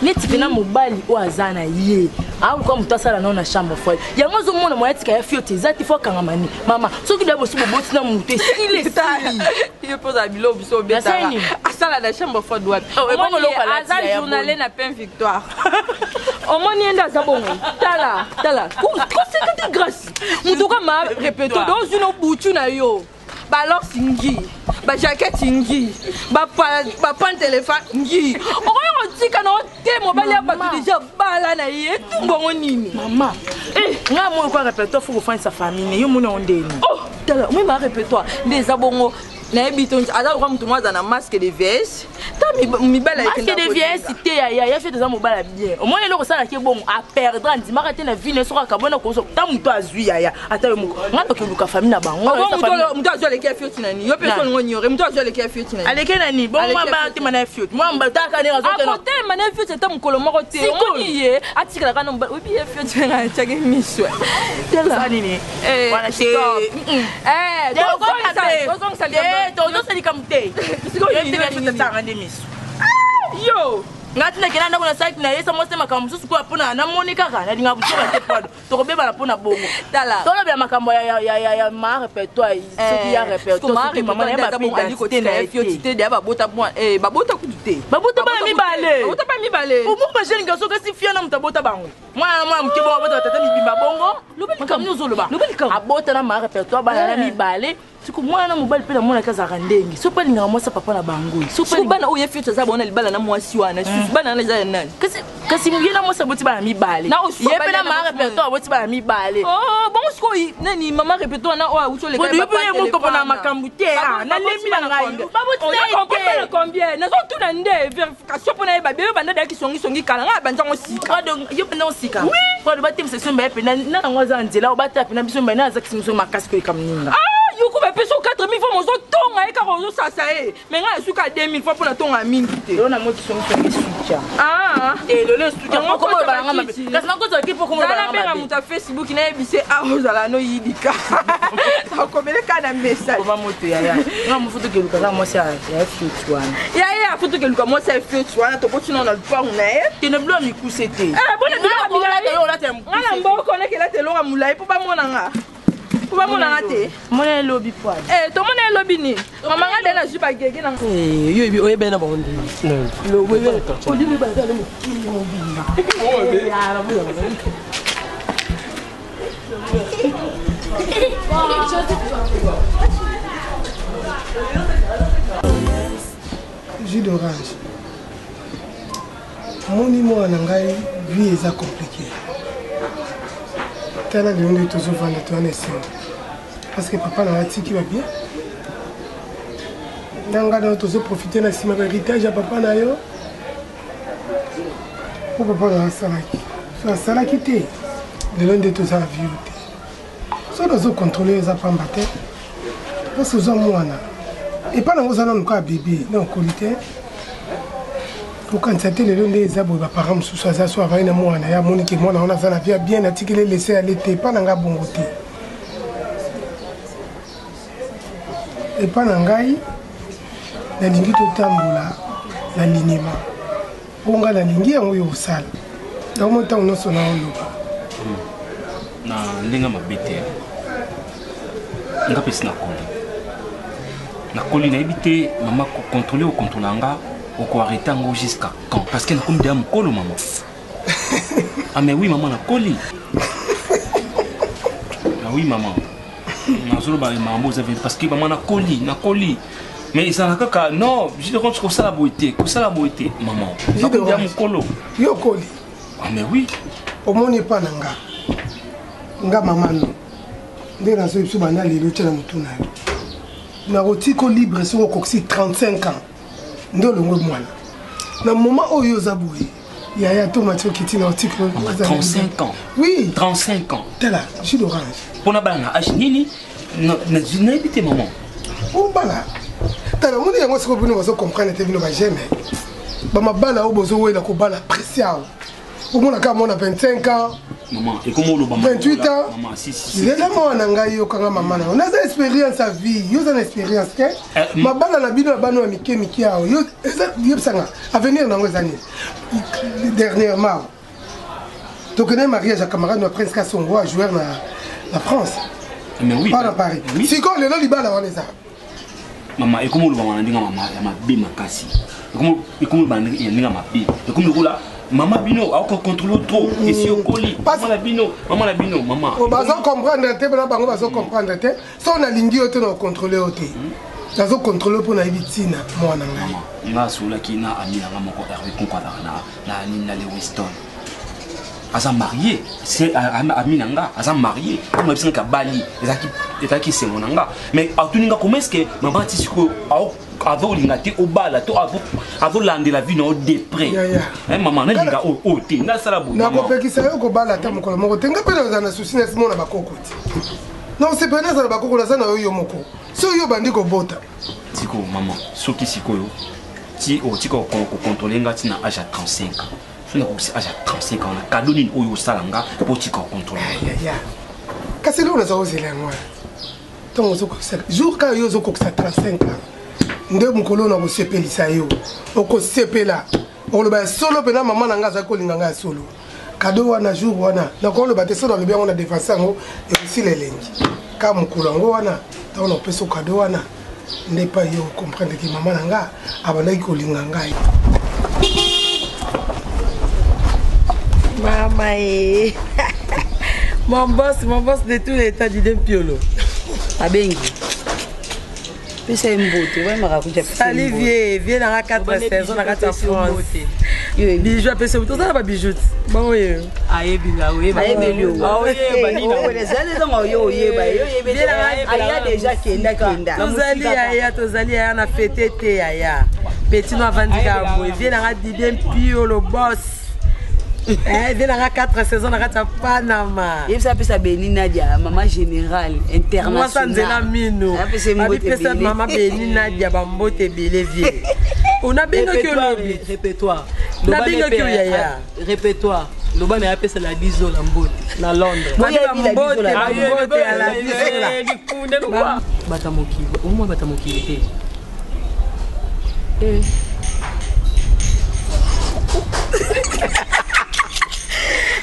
Neti mpena mobali oyo aza na ye. Aluka moto asala nao na chambre froide. Yango ozomona moya tika ya fiote eza te fo akangama ni. Mama, soki da bosi boboti na moto esili esili. Yo mpo ozala biloko biso obetaka. Asala na chambre froide wapi? Oh, ebongo eloko alati Aza ya journalier boni. na Pain Victoire. Omoni ye nde aza bongo. Tala, tala. Koseka te grâce. Moto ka ma répéto donc ozwi no butu na yo. Balors ngi, ba jaquette ngi, ba ba pantelefa ngi. Okoki kotika na yo te mobali ya bato deja bala na ye etumbu yango nini? Mama, eh, nga moi kwa répertoire faut kofandisa famille ne yo moni yango ndeni. Oh, tala, moi ma répertoire nde eza bongo nayebi to aza lokola moto moko aza na masque de vieillesse ta mibali Masque de vieillesse te ya ya ya fete eza mobala bien. Omoni eloko osalaki bongo a perdre andimaka te na vie na ye soki akabwana kozo ta moto azwi yaya ata yo moko. Nga nakeluka famille na bango. Moto azwi aleki ya fioti na nini? Yo mpe so olingo ignore moto azwi aleki ya fioti na nini? Aleki na nini? Bongo mwa ba tema na fioti. Mwa mba taka ne azokena. Akotema na fioti ata mokolo moko te. Omoni ye atikalaka na mobali. Oyebi ye fioti nga atiaki miso. Tala. Nini? Wana te. Eh, tozongisa tozongisa likambo te. Sikoyo Ye te fioti atanga nde miso. Yo! Nga tina kenda ndako na saki na ye samo se makambo mosusu kwa mpona namoni kaka nalinga buzoba te pado tokobebana mpona bongo. Tala. Tolobela makambo ya ya ya ya ma répertoire soki ya répertoire soki mama na ye ba identité na ye fioti te deya babota babota kutu te. Babota bana mibale. Babota bana mibale. Omo ba jeune garçon kasi fia na moto abota bango. Mwana mwana moke bongo abota batata mibimba bongo. Makambo nini ozoloba? Abota na ma répertoire bana na mibale. Siko mwana mobali mpe namonaki azalaka ndenge soki alingaka mwasi ya papa na bango. Soki bana oyo ye fioti aza bona libala na mwasi wana susu bana wana eza ya nani? Kasi ye na mwasi aboti bana mibale. Ye mpe na ma répertoire aboti bana mibale. Oh, bongo sikoyo nani mama répertoire na oyo awuti oleka Yo mpe ye moko mpona makambo te nalembi na ngai. Baboti na ye te. Combien? Nazotuna nde vérification mpona yeba bebe banda dayaki songisongi kala ngai abanzango sika. Yo mpenza osika. Oui. Batemisa biso mbaye mpenza na yango aza nzela oyo batala mpenza biso mbaye na azakisi biso makasi koleka moninga. Yoko bapesi yo 4000 francs ozotonga ye kaka ozosasa ye me ngai nasuka 2000 francs mpo natonga mingi te. Lelo namoni songisongi esuka. Lelo esuka moko oyo balanga mabe. Kasi nakozala ki mpo komona balanga mabe. Nabenga moto ya Facebook nayebise awa ozala noyidika. Nakomeleka na message. Koma moto yaya. Nga mofutu keluka kaka mwasi ya fioti wana. Yaya afutu keluka mwasi ya fioti wana tokoti nao na lupangu na ye. Tene bilo ya mikuse te. Bona bilo ya milai. Nga na mboko nakelata eloko ya molai mpo bamona nga. Po bamonanga te. Mona elobi pwa. Eh, tomona elobi nini? Mama nga de nazwi bagege na. Eh, yo yebi oyebena bango ndenge. Lobo oyebena. Olimi baza na mokili mobimba. Jus d'orange. Moni mwana na ngai vie eza compliqué. Tala lelo nde tozovanda toza na esengo parce que papa na ngai atiki ba bien na ngai na yo tozoprofite na nsima ba héritage ya papa na yo mpo papa na yo asalaki so asalaki te lelo nde toza na vie te soki nazocontrole eza pamba te parce oza mwana epai nango oza nanu kaka bebe na okoli te okanisa te lelo nde eza boye baparent mosusu aza so avandi na mwana ye amoni ke mwana wana aza na vie ya bien atikeli lese ale te epai na ngai bongo te epai na ngai nalingi totambola na linima mpo ngai nalingi yango yo osala yango mo ntango nyonso naoloba na ndenge mabe te nga mpe si nakoli nakoli nayebi te mama kocontrole okontrola nga okoarrete yango jusqu'à quand parce que nakomi deya mokolo mama ah mais oui mama nakoli ah oui mama nazoloba makambo oza parce que mama nakoli nakoli mais ezalaka kaka non je compte kosala boye te kosala boye te mama nakomi deya mokolo yo okoli ah mais oui omoni epa na nga nga mama no nde nazoyi biso banda lelo tya na motu na yo nakotika libre soki okokisi 35 ans nde olongwe mwana na moment oyo oza boye yaya to mati okiti na article 35 ans oui 35 ans tala jus d'orange mpona bana na age nini nayebi te maman obala tala omoni yango sikoyo bino bazo comprendre te bino bagene bamabala oyo bozowela kobala presse awa omona kaka mwana 25 ans maman ekoma oloba 28 ans lela mwana na ngai yokanga mama na yo naza expérience ya vie yo oza na expérience te mabala na bino ya bana ya mike mike awa yebisanga avenir na yango eza nini dernièrement. Tokende mariage ya camarade na Prince Kasongo, a joueur na na France. Mais oui. Pas na Paris. Oui. Sikoyo lelo libala wana eza. Mama ekomi olobama na ndenge ya mabe makasi. Ekomi oloba na ndenge ya mabe. Ekomi lokola mama bino aoko contrôle trop esi okoli mama na bino mama na bino mama. Bazo comprendre te bana bango bazo comprendre te. So nalingi yo te na contrôler yo te. Nazo contrôler mpo nayebi ntina mwana ngai. Nga asololaki na ami na nga moko Hervé Konko azalaka na na nini na Lewiston. Aza marié, c'est ami na nga aza marié. Comme abisi nga bali, ezalaki ezalaki esengo na nga. Mais atuni nga comment est-ce que mama ti sikoyo azolinga te obala to azolandela vie na yo de près. Hein mama nalinga oyo oyo te nasala boye. Nakopekisa yo kobala ata mokolo moko te. Nga mpe nazala na souci na simona bakoko te. Non, c'est pas nazala bakoko naza na yo yo moko. Soki yo obandi kobota. Sikoyo mama soki sikoyo ti otika kocontrole nga ti na age ya 35 ans soki nakokisi age ya 35 ans na kado nini oyo osala nga mpo otika kocontrole yaya kasi eloko naza kozela yango wana ntango ozokokisa jour kaka yo ozokokisa 35 ans nde mokolo na kosepelisa yo okosepela okoloba ya solo mpena mama na ngai azali kolinga ngai ya solo kado wana jour wana nakoloba te so nalobi yango na defense yango ekosila elengi ka mokolo yango wana ntango nakopesa kado wana nde epai yo comprendre ke mama na nga abandaki kolinga ngai. Mama eh. Mon boss, mon boss de tous les états du Piolo. Abengi. Pesa ye mbote, oyembaka kuja pesa ye Salut mbote. vieux, vieux na nga 4 saison na kati ya France. Bijou apesi yo, toza na ba bijoux. Bon oyo. Ayebi nga oyeba. Ayebeli yo. Oyeba nini? Ezali ntango oyo oyeba, yo oyebi Vieux na nga- aya deja kenda kenda. Tozali yaya, tozali yaya na fete te yaya. Petit no avandi kaka boye. Vieux na nga Didier Mpio le boss. Eh, vieux na nga 4 saison na kati ya Panama. Yebisa apesa Beni Nadia, mama générale internationale. Mwasa nzela mino. Apesa ye mbote Abipesa ebele. mama Beni Nadia bambote ebele vieux. Onabengaki olobi. Répertoire. Nabengaki yo yaya. Répertoire. Loba na apesa la biso la mbote na Londres. Boyebi la biso la mbote ya la biso la. Bata mokili, omwa bata mokili te. Eh.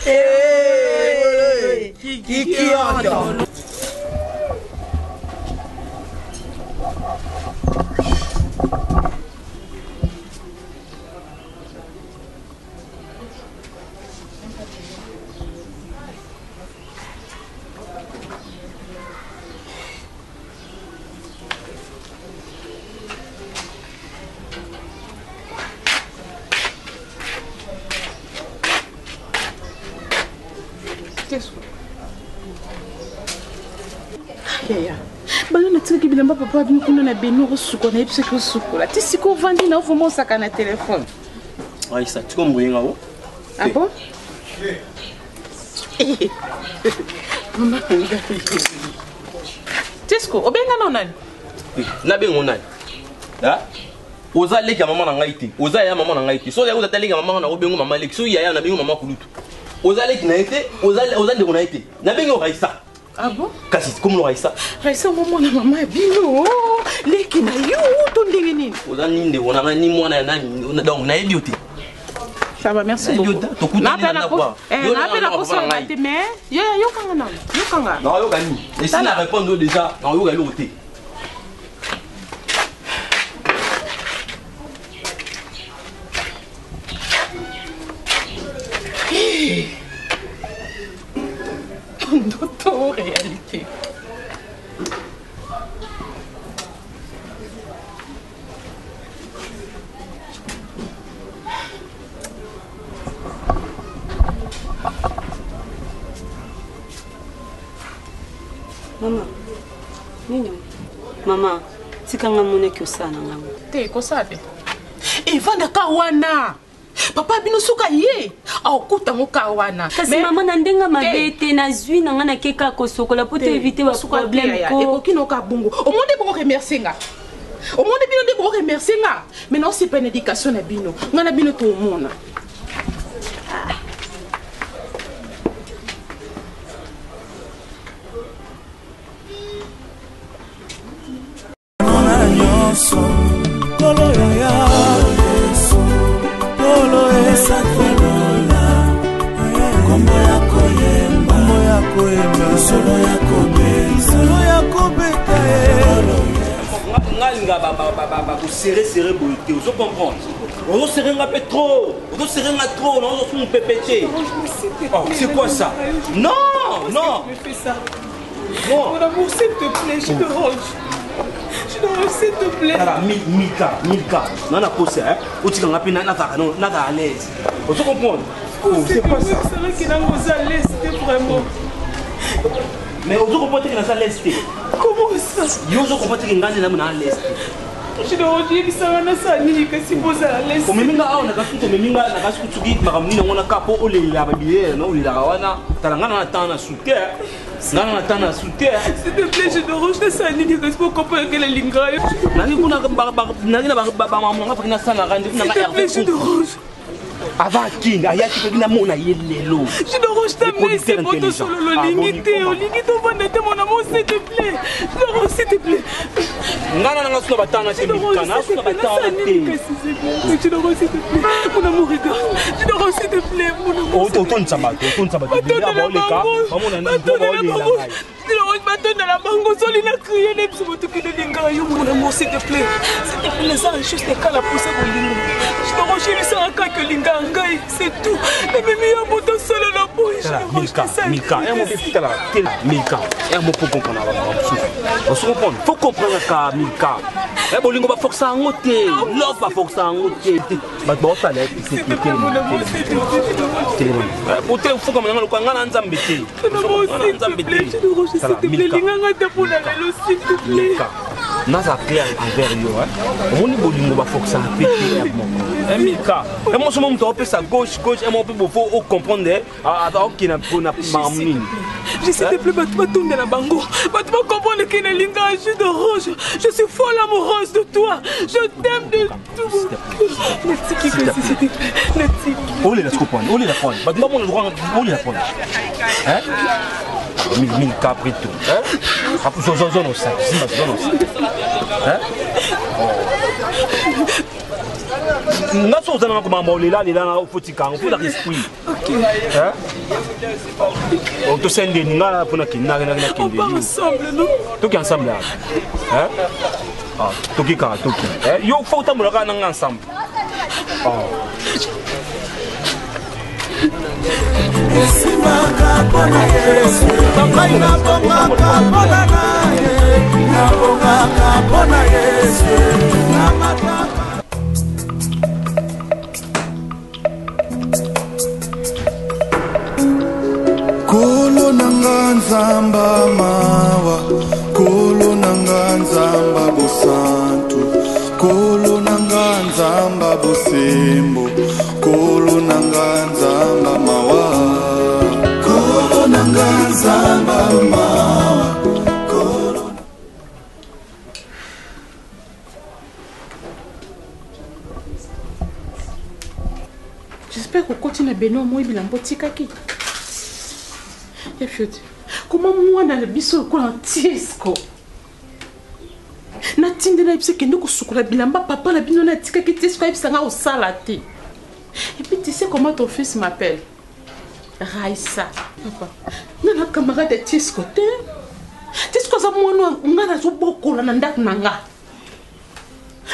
Eh, Kikiondo. Yaya, bana natikaki bilamba papa bino kuna na beno okosukola nayebisaki osukola ti sikoyo ovandi na ovoma osaka na telefone. Aïssa, tu comprends rien o? Ah bon? Mama Tisco, obenga na nani? Nabengo nani? Ha? Oza leki ya mama na ngai te. Oza ya mama na ngai te. So ya oza leki ya mama na obengo mama leki. So yaya na bengo mama kulutu. Oza leki na ye te, oza oza ndeko na ye te. Nabengi Raissa. Ah bon? Kasi comme Raissa. Raissa ngo mwana mama ya bino, leki na yo to ndenge nini? Oza ni ndeko na ngai ni mwana ya nani. Donc nayebi yo te. Ça va, merci beaucoup. Tokutani na ndako. Eh, na pe na poso na te mais yo yo kanga na. Yo kanga. Na yoka nini? Et si na répondre déjà, na yoka eloko te. Ndoto réalité. Mama, nini? Mama, tika nga monaki osala na ngango. Te, kosala te. Evandaka wana. Papa bino suka ye akokuta ngo ka wana. Kasi mama na ndenge mabe te nazwi na nga nake kaka kosokola mpo to éviter ba problème ko. Ekoki na oka bongo. Omoni bongo remercier nga. Omoni bino nde boko remercier nga. Mais na osepa na éducation na bino. Nga na bino tomona. Na nyonso kolo yaya Yesu kolo esakolola kombo. Serré serré boye te, ozo comprendre. Ozo serré nga pe trop. Ozo serré nga trop, na ozo sumu pepe te. Oh, c'est quoi ça? Non, non. Tu fais ça. Non. Mon amour, s'il te plaît, je te range. Je te range, s'il te plaît. Tala, Milka, Milka. Nana posa, hein. Otika nga pe na na na à l'aise. Ozo comprendre? Oh, c'est quoi ça? C'est vrai qu'il a à l'aise, vraiment. Mais ozo comprendre que naza à l'aise te. Comment ça? Yo ozo comprendre que nga nde na à l'aise te. oyebisanga nasala nini kasi bozala lesi omemi nga awa nakasi kutu omemi nga nakasi kutu soki makambo nini yango naka mpo olelela babilele na olelaka wana tala nga na temps na soute nga na temps na soute s'il te plaît je dérange nasala nini kasi po comprendre que nalinga yo nangi kuna nangi na bamama nga faki nasala rendez-vous na nga s'il te plaît je dérange avant akende ayaki mpe namona ye lelo jidoroge tamese po tosolola olingi te olingi tovanda te mon amour s'il te plaît jidoroge s'il te plaît ngai na nanga suna batanga te mikana suna batanga te jidoroge s'il te plaît mon amour regarde jidoroge s'il te plaît mon amour otonisa bato otonisa bato baoleka bamona baolela ngai batondela bango ozoli na crie na biso botoki nalingaka yo mon amour s'il te plaît s'il te plaît naza juste kala posa bolingo jidoroge kaka olingaka ngai c'est tout namemi yo moto solo na boye Milka, Milka, un mot tala, Milka, un mot pour comprendre la mosusu. Ozo comprendre? Faut comprendre ka Milka. Eh bolingo ba forcer yango te. Love ba forcer yango te. Bato baosala te. Faut comme nanga lokola nga na nzambe te. Nga na nzambe te. Milka. linganga te mpona lelo s'il te plaît naza clair envers yo omoni bolingo baforcaka mpe te ya moko milka emoso mo moto aopesa gauche gauche emo mpe bofo ocomprendre aokenda mpona makambo nini Je s'il te plaît, bato batondela bango bato bacomprendre ke nalinga jus d'orange je suis folle amoureuse de toi je t'aime de tout mon cœur natiki kasi s'il te plaît natiki olela siko pone olela pone bato bamona lokola olela pone milka après tout zona osaki simba zona osaki nga so oza nanga komamba olela lela na ofotika yango mpona esprit tosendeni nga mpona nakende toki ensemble toki kaka toki yo fo otambola kaka nanga ensemble esimbaka mpona yesu ngai nabongaka mpona na ye nabongaka mpona yesu namataka Kolo nanga nzamba mawa Kolo nanga nzamba bosantu Kolo nanga nzamba bosembo Kolo nanga nzamba mawa Kolo nanga nzamba mawa Kolo J'espère kokoti na beno moi bilamba otikaki ya fioti koma mwana na biso lokola ntiesco natindela ye biso ekende kosukola bilamba papa na bino natikaki tiesco ayebisa nga kosala te et puis tu sais comment ton fils m'appelle raisa papa nga na camarade ya tiesco te tiesco aza mwana nga nazobokola na ndako na nga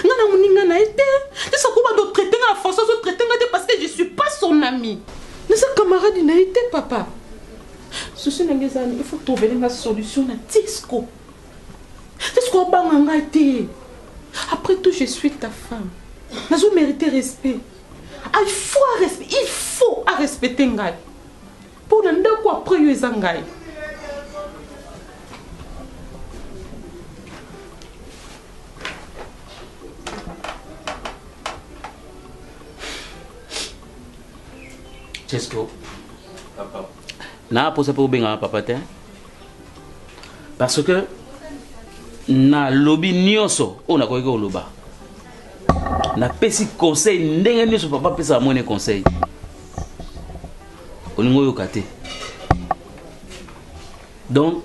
nga na moninga na ye te tiesco akobanda otraite nga na façon azotraite nga te parce que je suis pas son ami naza camarade na ye te papa souci na nga eza il faut trouver nga solution na tiesco tiesco obanga ngai te après tout je suis ta femme nazo mérite respect ah, il faut respect il faut arespecte ngai mpo na ndako après yo eza ngai Chesco naa mposa mpe obengaka papa te parce que nalobi nyonso oyo nakoki koloba napesi conseil ndenge nyonso papa apesaka mwene conseil olingi oyoka te donc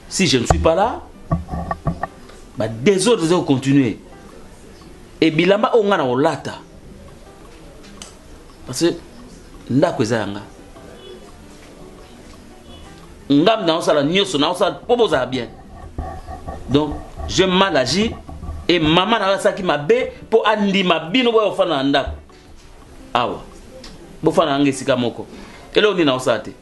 si je ne suis pas là badésordre eza kocontinue e bilamba oyo ngai na kolata parce que ndako eza ya nga ngambi naosala nyonso naosala mpo bozala bien donc je mal agir. E mama na yo asalaki mabe mpo andima bino boya kofanda na ndako awa. Bofanda na nga esika moko. Eloko nini naosala te?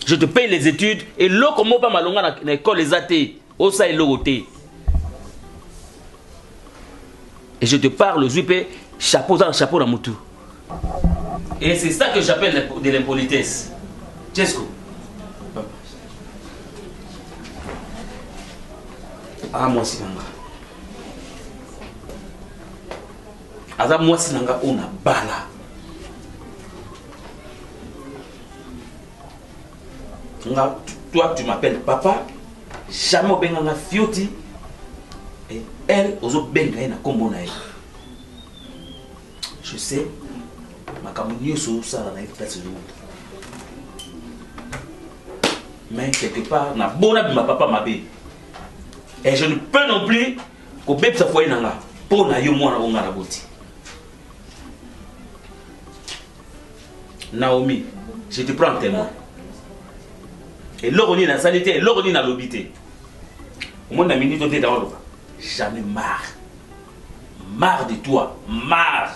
Je te paye les études, eloko moko mpe malonga na, na école eza te. Osala eloko te. Et je te parle, ozwi mpe chapeau, oza na chapeau na mutu. Et c'est ça que j'appelle de l'impolitesse. Chesco. Ah, mwasi na nga. Aza mwasi na nga oyo na bala. Nga, toi tu m'appelles papa, jamais obenga nga fioti. Et elle, ozo benga ye na kombo na ye. Je sais, makambo nyonso osala na ye place ezowuta. Mais quelque part, na bona bima papa mabe. Et je ne peux non plus kobebisa foyer na nga mpo na yo mwana oyo nga naboti. Naomi, je te prends témoin. Eloko nini nasali te, eloko nini nalobi te. Omoni na minute oyo te naoloba. J'en ai marre. Marre de toi, marre.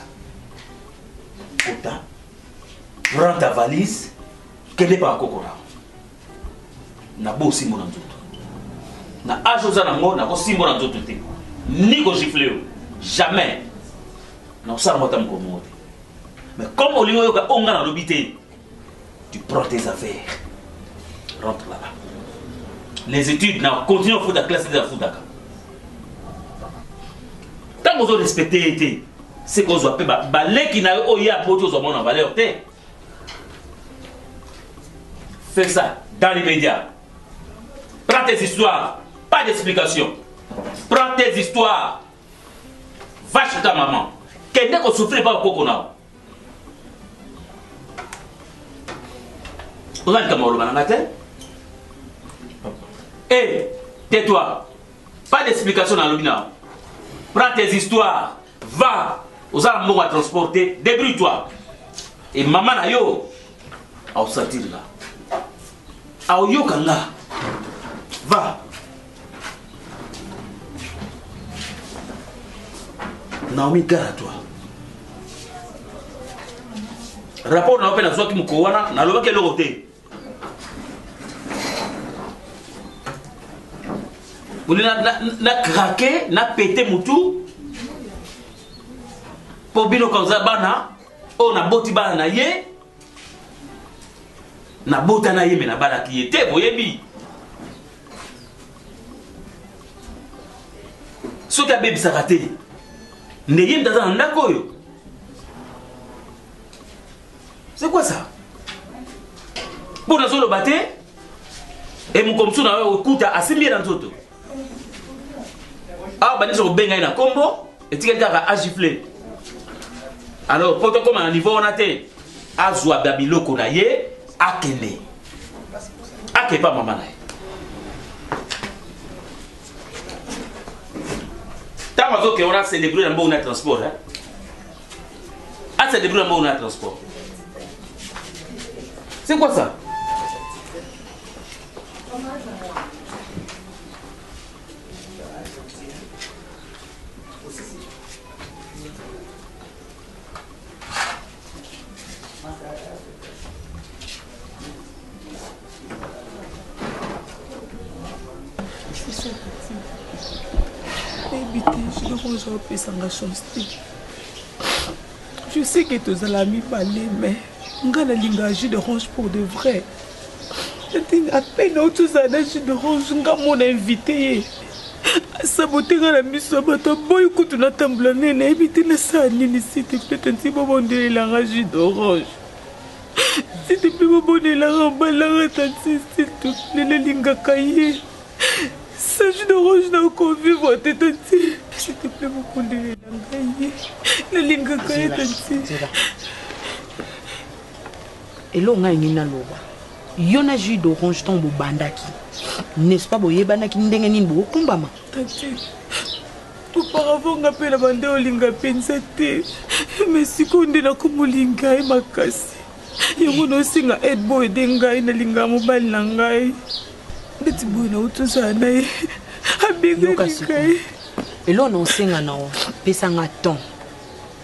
Kota, prends ta valise, kende pa koko na. Na bo simbo na nzoto. Na âge oza nango, na ko simbo na nzoto te. Ni ko gifler yo. Jamais. Na osala ngo ata mokolo moko te. Mais comme olingi oyoka oyo nga nalobi te, tu prends tes affaires. Rentre là-bas. Les études, na continue ofuta classe te afutaka. Ntango ozo respecte ye te, c'est kozwa mpe baleki na yo oyo ye aboti ozwa bango na valeur te. Fais ça dans les médias. Prends tes histoires, pas d'explication. Prends tes histoires. Va chez ta maman. Kende ko souffrir pa koko na. Oza likambo oloba na nga te? Eh, tais-toi. Pas d'explication na lobi na. Prends tes histoires. Va. Oza na mbongo ya transport te. Débrouille-toi. Et maman na yo aosentir nga. Aoyoka nga. Va. Naomi, gare à toi. Rapport na yo mpe nazwaki mokolo wana nalobaki eloko te. Boni na, na, na craquer, na pete mutu mpo bino kaoza bana oyo naboti bana na ye nabota na ye me nabalaki ye te boyebi soki abebisaka te nde ye moto aza na ndako oyo c'est quoi ça mpo nazoloba te e moko mosusu na yo okuta asimbi ye na nzoto awa bandisi kobenga ye na nkombo etikali kaka agifle alors mpo tokóma na niveau wana te azwa ba biloko na ye akende akepa mama na ye ntango azokende wana asedebrouille na mbongo na transport hein? asedebrouille na mbongo na transport c'est quoi ça nayebi te biloko oyo opesa nga chance te je sais que tozala mibale mais nga nalingaka jus d'orange pour de vrai apene auti ozala na jus d'orange nga mona invité ye asabote nga na miso ya bato aboyi kutu natambola nde nayebi te nasala nini s'il te plaît tanti bobondelelanga jus d'orange s'il te plaît bobondelanga obalanga tanti s'il te plaît nalingaka ye sa jus d'orange nakovivre te tanti s'il te plaît bobondelelanga ye nalingaka ye tanti Eloko ngai nalingi naloba, yo na jus d'orange ntango bobandaki, n'est-ce pas boyebanaki ndenge nini bokokumbama? Tati, auparavant nga mpe na bande olinga mpenza te, mais sikoyo nde nakomolinga ye makasi. Yango naosenga aide bo aide ngai, nalingaka mobali na ngai. Ndeti boye nauti ozala na ye, abengani ngai. Eloko na osenga na yo, pesa nga temps.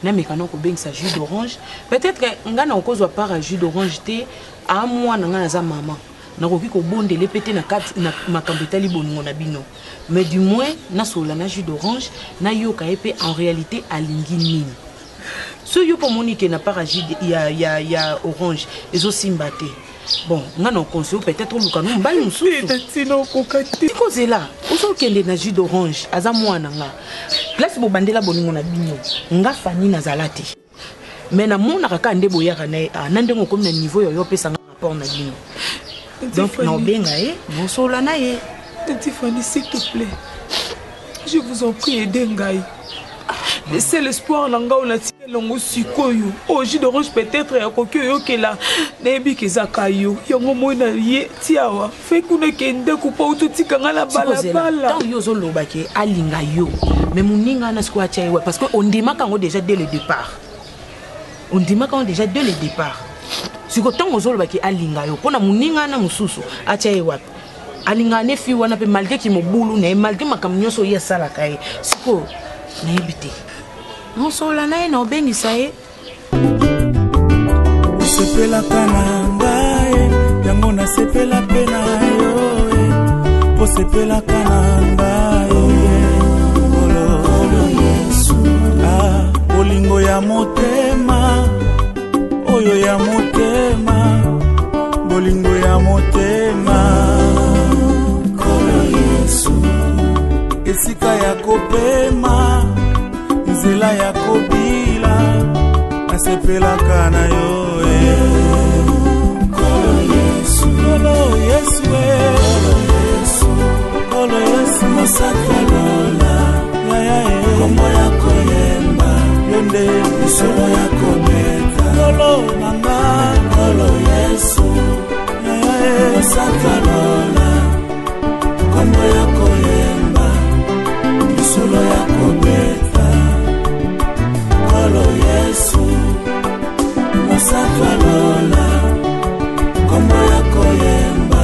Nameka na kobengisa jus d'orange. Peut-être que nga na okozwa part ya jus d'orange te, a mwana nga naza mama. Nakoki kobondela pe te na kati na makambo etali bolingo na bino. Mais du moins nasolola na jus d'orange, nayoka ye pe en réalité alingi nini. Soki yo mpe omoni ke na part ya jus ya, ya, ya orange ezosimba te. Bon, nga na conseille peut-être oluka no mobali mosusu. Tina okoka te. Tikozela, ozokende na jus d'orange, aza mwana nga. Place bobandela bolingo na bino, nga Fanny nazala te. Mais namonaka kaka nde boyaka na ye, ah, na ndenge okomi na niveau ya yo opesa nga rapport na bino. Donc naobenga ye, nosolola na ye. Tati Fanny, s'il te plaît, je vous en prie, aidez ngai. Le seul espoir na ngai oyo natikali yango sikoyo oyo jus d'orange peut-être akoki oyokela nayebi ke ezaka yo yango moi na ye ti awa fe kuna ekende kupa uti otika ngai na balabala ntango yo ozoloba ke alinga yo mais moninga wana sikoyo atya ye wapi parce que ondimaka yango déjà dès le départ ondimaka yango déjà dès le départ sikoyo ntango ozoloba ke alinga yo mpo na moninga wana mosusu atya ye wapi alingaka ne fille wana mpe malgré kimobulu na ye malgré makambo nyonso ye asalaka ye sikoyo nayebi te mosolola na ye na obengisa ye osepelaka na ngai yango nasepela mpe na yo osepelaka na ngai kolo Yesu ah, bolingo ya motema oyo ya motema bolingo ya motema kolo Yesu esika ya kopema nzela ya kobila nasepelaka na yo eh. Kolo Yesu, Kolo Yesu, eh. Kolo Yesu, mosaka lola yaya eh. kombo ya koyemba yo nde lisolo ya kobeta kolo na nga Kolo Yesu yaya eh. mosaka lola kombo ya koyemba lisolo ya kobeta Kolo Yesu mosaka lola kombo ya koyemba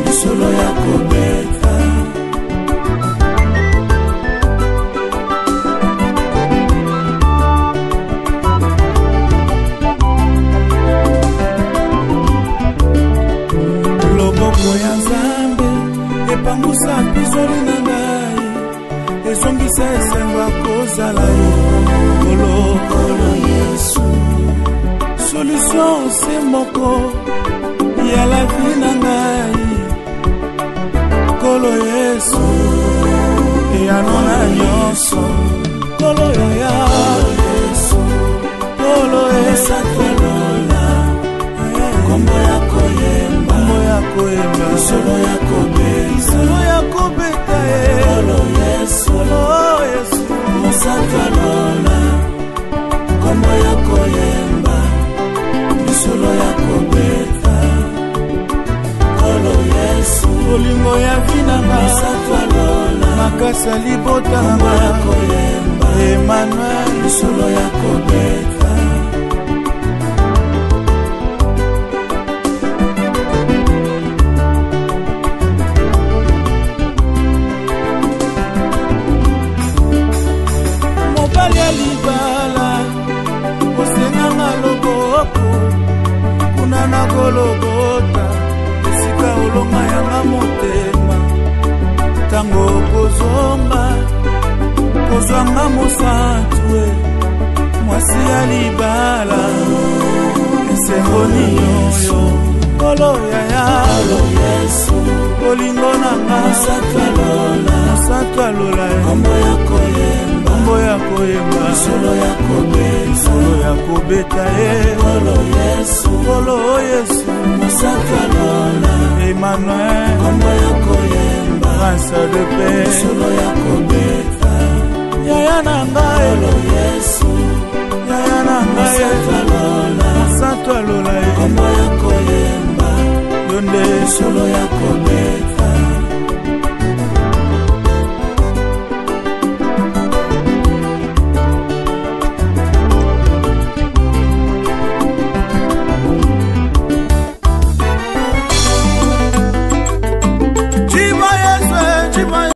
lisolo ya kobeta loboko ya nzambe epangusa mpisoli na ngai ezongisa esengo ya kozala yo kolo kolo yesu solution se moko ya la vie na ngai kolo yesu eyano na nyonso kolo yaya kolo kombo ya koyemba kombo ya koyemba lisolo ya kobeta lisolo ya kobeta kolo yesu kolo yesu mosantu alola kombo ya koyemba lisolo ya kobeta kolo yesu bolingo ya vi na nga mosantu alola makasi ya libota na nga ya koyemba emmanuel lisolo ya kobeta mobali ya libala osenganga loboko kuna na kolobota esika olonga yanga motema ntango okozonga kozwanga mosantu e mwasi ya libala esengo nini oyo kolo yaya bolingo na nga mosantu alola kombo ya koyemba kombo ya koyemba solo ya kobeta solo ya kobeta ye kolo yesu kolo yesu mosantu alola Emmanuel kombo ya koyemba prince de paix solo ya kobeta yaya na ngai kolo yesu yaya na ngai mosantu alola kombo ya koyemba yo nde solo ya kobeta.